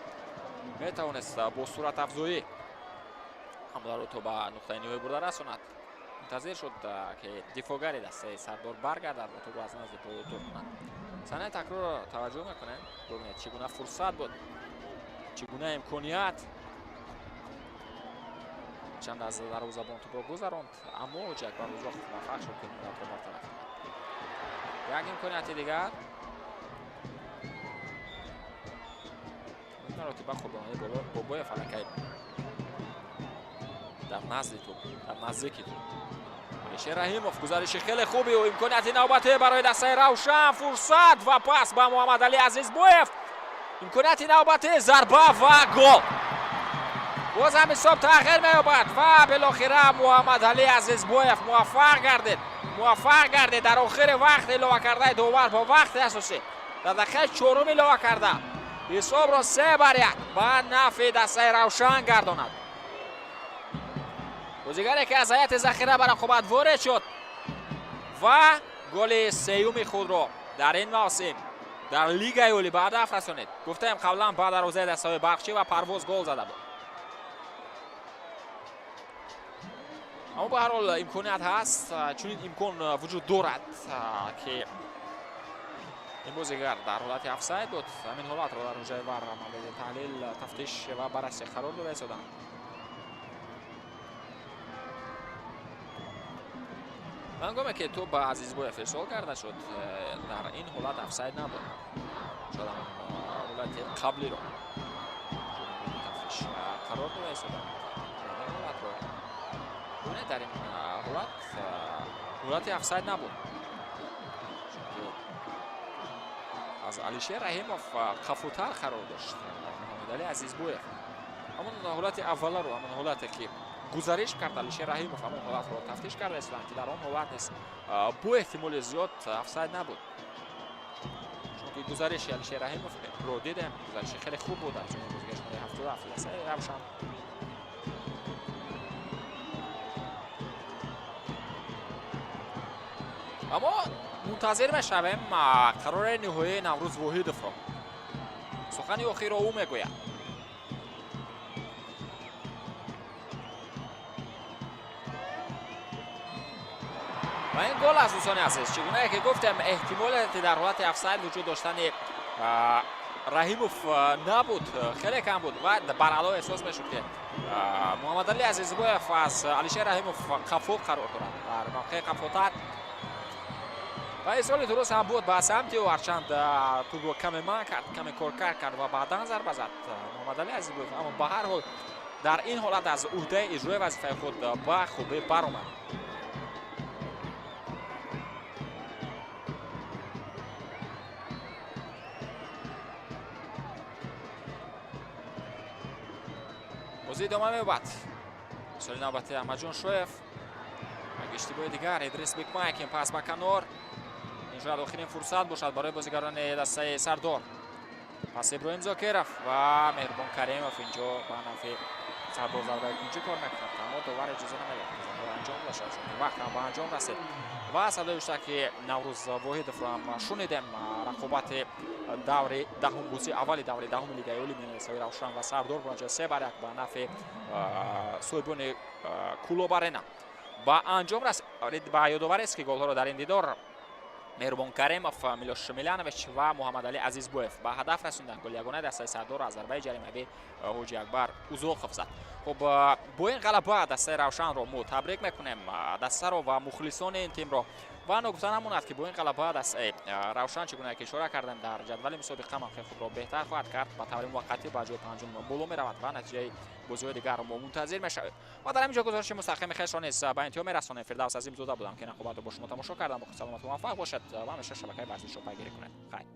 Метавонист бо суръатафзоӣ ҳамларо то ба нуқтаи ниҳоӣ бурда расонад. Мунтазир шуд ки дифоъгари дастаи Сардор баргардад ва тӯбро аз назди поё дур кунад. Саҳнаи такрорро таваҷҷӯҳ мекунем. Бибинед чӣ гуна фурсат буд, чӣ гуна имконият. Чанд аз дарвозабон тӯбро гузаронд, аммо Ҳоҷи Акбар Узоқов муваффақ шуд ки ҳолатро бартараф кунад. Як имконияти дигар. Ин маротиба Қурбоналӣ Бобоев аллакай дар назди тӯб, дар наздики тӯб. Алишер Раҳимов гузариши хеле хуби ӯ, имконияти навбатӣ барои дастаи Равшан, фурсат ва пас ба Муҳаммадалӣ Азизбоев. Имконияти навбатӣ, зарба ва гол. Боз ҳам ҳисоб тағйир меёбад ва билохира Муҳаммадалӣ Азизбоев муваффақ гардид. Муваффақ гардид дар охири вақт илова кардаи довар бо вақти асосӣ. Дар дақиқаи чорум илова карда ҳисобро 3-1 ба нафъи дастаи Равшан гардонад. Бозигаре ки аз ҳайати захира ба рақобат ворид шуд ва голи сеюми худро дар ин мавсим дар лигаи олӣ ба ҳадаф расонид. Гуфтаем қаблан ба дарвозаи дастаҳои Балхчӣ ва Парвоз гол зада буд. Аммо ба ҳар ҳол имконият ҳаст, чунин имкон вуҷуд дорад ки Ин бозигар дар ҳолати офсайд буд. Ҳамин ҳолатро дар ҳуҷраи ВАР мавриди таҳлил, тафтиш ва баррасӣ қарор дода истоданд. Ҳангоме ки тӯп ба Азизбоев ирсол карда шуд, дар ин ҳолат офсайд набуд. Шояд ҳамон ҳолати қаблиро тафтиш қарор дода истоданд. Ин ҳолатро бубинед, дар ин ҳолат ҳолати офсайд набуд. Чунки аз Алишер Раҳимов қафотар қарор дошт Муҳаммадалӣ Азизбоев. Ҳамон ҳолати авваларо, ҳамон ҳолате ки гузариш кард Алишер Раҳимов, ҳамон ҳолатро тафтиш карда истоданд, ки дар он ҳолат низ бо эҳтимоли зиёд офсайд набуд. Чунки гузариши Алишер Раҳимовро дидем, гузариши хеле хуб буд аз ҷониби бозигари шумораи 73 Равшан. Аммо мунтазир мешавем қарори ниҳоии Наврӯз Воҳидовро. Сухани охирро ӯ мегӯяд. Ва ин гол аст, дӯстони азиз. Чӣ гунае ки гуфтем, эҳтимоле дар ҳолати офсайд вуҷуд доштани Раҳимов набуд, хеле кам буд ва баръало эҳсос мешуд, ки Муҳаммадалӣ Азизбоев аз Алишер Раҳимов қафо қарор дорад, дар мавқеи қафотар. Ва ирсоли дуруст ҳам буд ба самти ӯ, ҳарчанд тӯбро каме манъ кард, каме коркар кард ва баъдан зарба зад Муҳаммадалӣ Азизбоев. Аммо ба ҳар ҳол дар ин ҳолат аз уҳдаи иҷрои вазифаи худ ба хубӣ баромад. Бозӣ идома меёбад. Соли навбати Аҳмадҷон Шоев, як иштибоҳи дигар Идрис Бекмайкин, пас ба канор. Ин шояд охирин фурсат бошад барои бозигарони дастаи Сардор. Пас Иброҳим Зокиров ва Меҳрубон Каримов инҷо ба нафъи Сардор зарбаи кунҷӣ кор мекунад, аммо довар иҷоза намедиҳад, ки зарба анҷом дода шавад, чунки вақт ҳам ба анҷом расид. Ва садои ҳуштаки Наврӯз Воҳидовро ҳам шунидем. Рақобати даври даҳум, бозии аввали даври даҳуми Лигаи Олӣ миёни дастаҳои Равшан ва Сардор бо натиҷаи 3-1 ба нафъи соҳибони Кӯлоб Арена ба анҷом расид. Ба ёдовар аст, ки голҳоро дар ин дидор Меҳрубон Каримов, Милош Миланович ва Муҳаммадалӣ Азизбоев ба ҳадаф расонданд. Голи ягонаи дастаи Сардор аз зарбаи ҷаримавӣ Ҳоҷи Акбар Узоқов зад. Хуб, бо ин ғалаба дастаи Равшанро мо табрик мекунем, дастаро ва мухлисони ин тимро. Ва ногуфта намонад, ки бо ин ғалаба дастаи Равшан, чӣ гуна ки ишора кардем, дар ҷадвали мусобиқа мавқеи худро беҳтар хоҳад кард, ба таври муваққатӣ ба ҷои панҷум боло меравад ва натиҷаи бозиҳои дигарро мо мунтазир мешавем. Ва дар ҳамин ҷо гузориши мустақими хешро низ ба интиҳо мерасонем. Фирдавс Азимзода будам, ки ин рақобатро бо шумо тамошо кардам. Бо саломату муваффақ бошед ва ҳамеша шабакаи варзишро пайгирӣ кунед. Хайр.